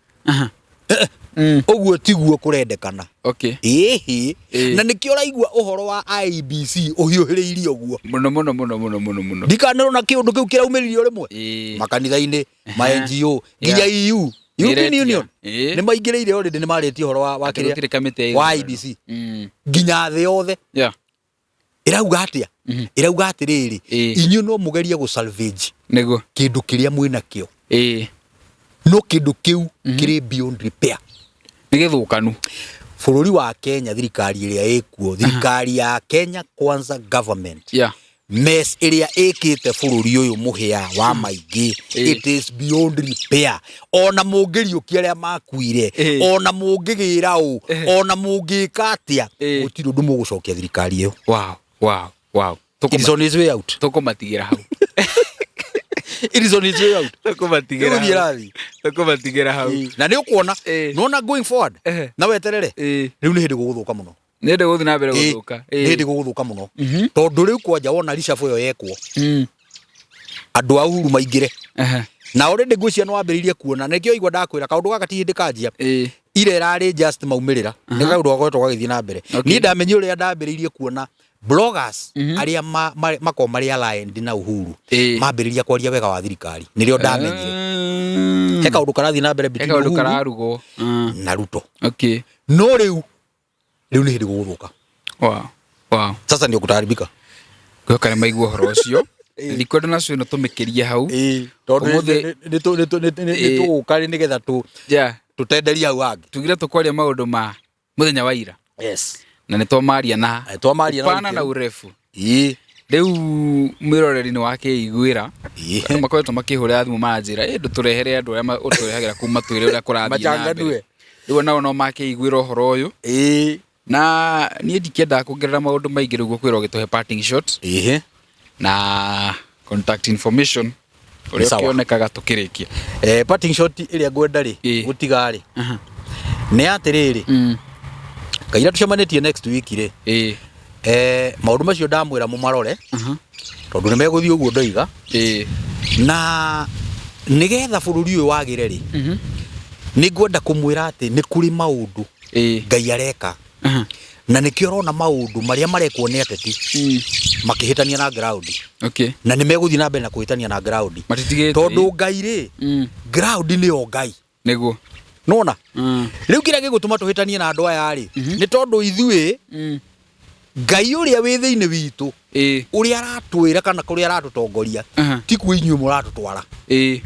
Ũguo tiguo kũrendekana. Ĩhĩ. Na nĩkĩo ũraigua ũhoro wa IEBC ũhiũhĩrĩirie ũguo. Mũno mũno mũno mũno mũno mũno. Ndikanĩrwo na kĩũndũ kĩu kĩraumĩririe o rĩmwe makanitha-inĩ, ma NGO, nginya EU, European Nĩĩretia. Union nĩ maingĩrĩire already, nĩ marĩtie ũhoro wa Atĩ kĩrĩa gũtirĩ kamĩtĩ ya wa ithurano. IEBC. Nginya thĩ yothe ĩrauga atĩa? Ĩrauga atĩrĩrĩ, inyuĩ no mũgerie gũ salvage kĩndũ kĩrĩa mwĩnakĩo, no kĩndũ kĩu kĩrĩ beyond repair. Nĩ gĩthũkanu. Bũrũri wa Kenya, thirikari ĩrĩa ĩkuo, thirikari ya Kenya Kwanza government, Mess ĩrĩa ĩkĩte bũrũri ũyũ mũhĩa wa maingĩ, it is beyond repair. Ona mũngĩriũkia arĩa makuire, ona mũngĩgĩra ũ, ona mũngĩka atĩa, gũtirĩ ũndũ mũgũcokia thirikari ĩyo. Wow. It is on its way out. Tũkũmatigĩra hau. It is on its way out. Tũkũmatigĩra Rĩu hau. ĩrathiĩ. Tũkũmatigĩra hau. Na nĩ ũkuona, nona going forward, na weterere, rĩu nĩ hĩndĩ gũgũthũka mũno. Nĩ hĩndĩ gũthiĩ na mbere gũthũka. Nĩ hĩndĩ gũgũthũka mũno, tondũ rĩu kwanja wona reshuffle ĩyo yekwo, andũ a Uhuru maingĩre, na already ngwĩciria nĩ wambĩrĩirie kuona, nĩkĩo igua ndakwĩra kaũndũ gaka ti hĩndĩ kanjia. Ira ĩrarĩ just maumĩrĩra, nĩ kaũndũ gakoretwo gagĩthiĩ na mbere. Niĩ ndamenye ũrĩa ndambĩrĩirie kuona bloggers arĩa makoragwo marĩ aligned na Uhuru mambĩrĩria kwaria wega wa thirikari, nĩrĩo ndamenyire he kaũndũ karathiĩ na mbere He between kaũndũ Uhuru kararugwo. Na Ruto. No rĩu nĩ hĩndĩ gũgũthũka. Sasa ndio kutaharibika. Ngwĩhoka nĩ maigua ũhoro ũcio. Ndikwenda nacio ĩno tũmĩkĩrie hau. Tondũ Ũmũthĩ- nĩ tũgũka rĩ nĩgetha tũtenderie hau hangĩ. Tugire tũkwaria maũndũ ma mũthenya wa ira. Na nĩ twamaria na Twamaria na upana na ũritũ. urefu. Rĩu mwĩroreri nĩ wakĩiguĩra. Andũ makoretwo makĩhũrĩra thimũ manjĩra ĩ ndũtũrehere andũ arĩa ũtũrehagĩra kuma twĩre ũrĩa kũrathiĩ na mbere. Machanganue. Rĩu onao no makĩiguĩra ũhoro ũyũ. Na niĩ ndikĩendaga kuongerera maũndũ maingĩ, rĩu ngũkwĩra ũgĩtũhe parting shot na contact information ũrĩa Sawa. ũkĩonekaga tũkĩrĩkia. Parting shot ĩrĩa ngwenda rĩ, gũtiga rĩ, nĩ atĩrĩrĩ, kaira tũcemanĩtie next week rĩ, maũndũ macio ndamwĩra mũmarore, tondũ nĩ megũthiĩ ũguo ndoiga, na nĩgetha bũrũri ũyũ wagĩre rĩ, nĩ ngwenda kũmwĩra atĩ nĩ kũrĩ maũndũ Ngai areka, na nĩkĩo ũrona maũndũ marĩa marekwo nĩ ateti makĩhĩtania na ground, na nĩ megũthiĩ na mbere na kũhĩtania na ground, Matitigĩte. Tondũ Ngai rĩ, ground nĩyo Ngai. Nona rĩu kĩrĩa gĩgũtũma tũhĩtanie na andũ aya rĩ, nĩ tondũ ithuĩ Ngai ũrĩa wĩ thĩinĩ witũ, ũrĩa aratwĩra kana kũrĩa aratũtongoria, ti kuo inyuĩ mũratũtwara.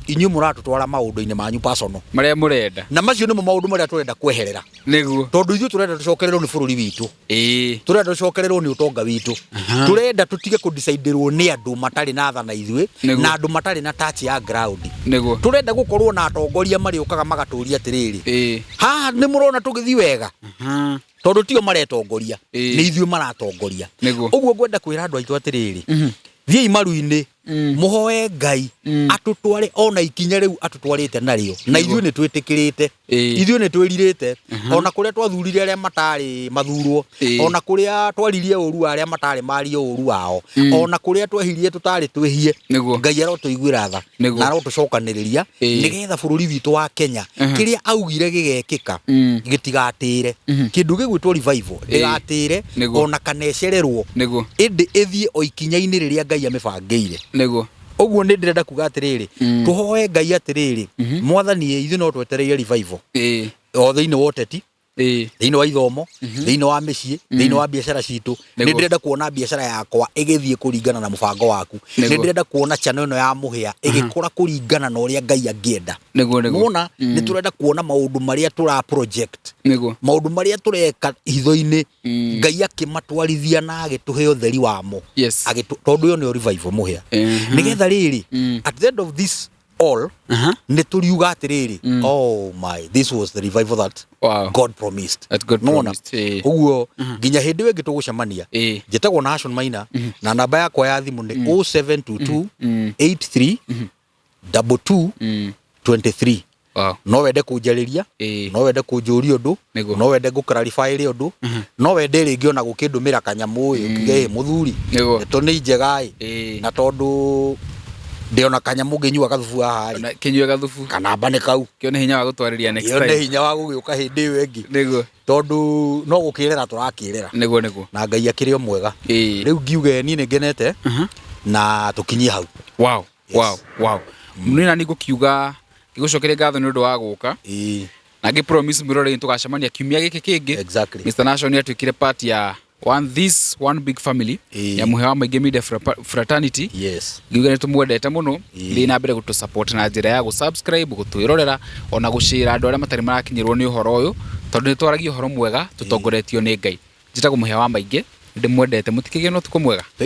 Inyuĩ mũratũtwara maũndũ-inĩ manyu personal, Marĩa mũrenda. Na macio nĩmo maũndũ marĩa tũrenda kweherera, tondũ ithuĩ tũrenda tũcokererwo nĩ bũrũri witũ, tũrenda tũcokererwo nĩ ũtonga witũ, tũrenda tũtige kũdecidĩrwo nĩ andũ matarĩ na tha na ithuĩ, na andũ matarĩ na touch ya ground. Tũrenda gũkorwo na atongoria marĩũkaga magatũria atĩrĩrĩ, haha nĩ mũrona tũgĩthiĩ wega, tondũ tio maretongoria, nĩ ithuĩ maratongoria. Ũguo ngwenda kwĩra andũ aitũ atĩrĩrĩ, thiĩi maru-inĩ, mũhoe Ngai atũtware ona ikinya rĩu atũtwarĩte narĩo, na ithuĩ nĩ twĩtĩkĩrĩte, ithuĩ nĩ twĩrirĩte, ona kũrĩa twathurire arĩa matarĩ mathurwo, ona kũrĩa twaririe ũru wa arĩa matarĩ marie ũru wao, ona kũrĩa twehirie tũtarĩ twĩhie, Ngai arotũiguĩra tha na arotũcokanĩrĩria, nĩgetha bũrũri witũ wa Kenya, kĩrĩa augire gĩgekĩka, gĩtigatĩre kĩndũ gĩgwĩtwo revival, ndĩgatĩre ona kana ĩcererwo, ĩndĩ ĩthiĩ o ikinya-inĩ rĩrĩa Ngai amĩbangĩire. Ũguo nĩ ndĩrenda kuga atĩrĩrĩ, tũhoe Ngai atĩrĩrĩ, Mwathani ĩ, ithuĩ no twetereire revival o thĩinĩ wa ũteti, thĩinĩ wa ithomo, thĩinĩ wa mĩciĩ, thĩinĩ wa biacara citũ. Nĩ ndĩrenda kuona biacara yakwa ĩgĩthiĩ kũringana na mũbango waku. Nĩ ndĩrenda kuona channel ĩno ya Mũhĩa ĩgĩkũra kũringana na ũrĩa Ngai angĩenda. Nĩguo nĩguo. Nĩwona, nĩ tũrenda kuona maũndũ marĩa tũra project, maũndũ marĩa tũreka hitho-inĩ, Ngai akĩmatwarithia na agĩtũhe ũtheri wamo. Tondũ ĩyo nĩyo revival, Mũhĩa. Nĩgetha rĩrĩ, at the end of this all, nĩ tũriuga atĩrĩrĩ, oh my, this was the revival that God promised. That God Nĩwona? promised, Ũguo nginya hĩndĩ ĩyo ĩngĩ tũgũcemania, njĩtagwo Nahashon Maina, na namba yakwa ya thimũ nĩ 0722 83 22 23. No wende kũnjarĩria, no wende kũnjũria ũndũ, no wende ngũ-clarify ũndũ, no wende rĩngĩ ona gũkĩndũmĩra kanyamũ ĩ, ũkiuge ĩ mũthuri, ndeto nĩ njega ĩ, na tondũ ndĩona kanyamũ ngĩnyua gathubu haha rĩ, Ona kĩnyue gathubu. Kanamba nĩ kau. Kĩone hinya wa gũtwarĩria next Kĩone time. Hinya wa gũgĩũka hĩndĩ ĩyo ĩngĩ, tondũ no gũkĩrera tũrakĩrera, Nĩguo nĩguo. Na Ngai akĩrĩ o mwega. Rĩu ngiuge niĩ nĩ ngenete, na tũkinyie hau. Yes. Wow. Niĩ nani ngũkiuga ngĩgũcokeria ngatho nĩ ũndũ wa gũka, na ngĩ promise mwĩroreri tũgacemania kiumia gĩkĩ kĩngĩ. Mr. Nashon nĩ atuĩkire part ya one this one big family ya Mũhĩa wa Maingĩ Media Fraternity. Ngiuga nĩ tũmwendete mũno. Thiĩ na mbere gũtũ support na njĩra ya gũ subscribe, gũtwĩrorera, ona gũcĩra andũ arĩa matarĩ marakinyĩrwo nĩ ũhoro ũyũ, tondũ nĩ twaragia ũhoro mwega tũtongoretio nĩ Ngai. Njĩtagwo Mũhĩa wa Maingĩ, ndĩmwendete, mũtikĩgĩe na ũtukũ mwega. Thank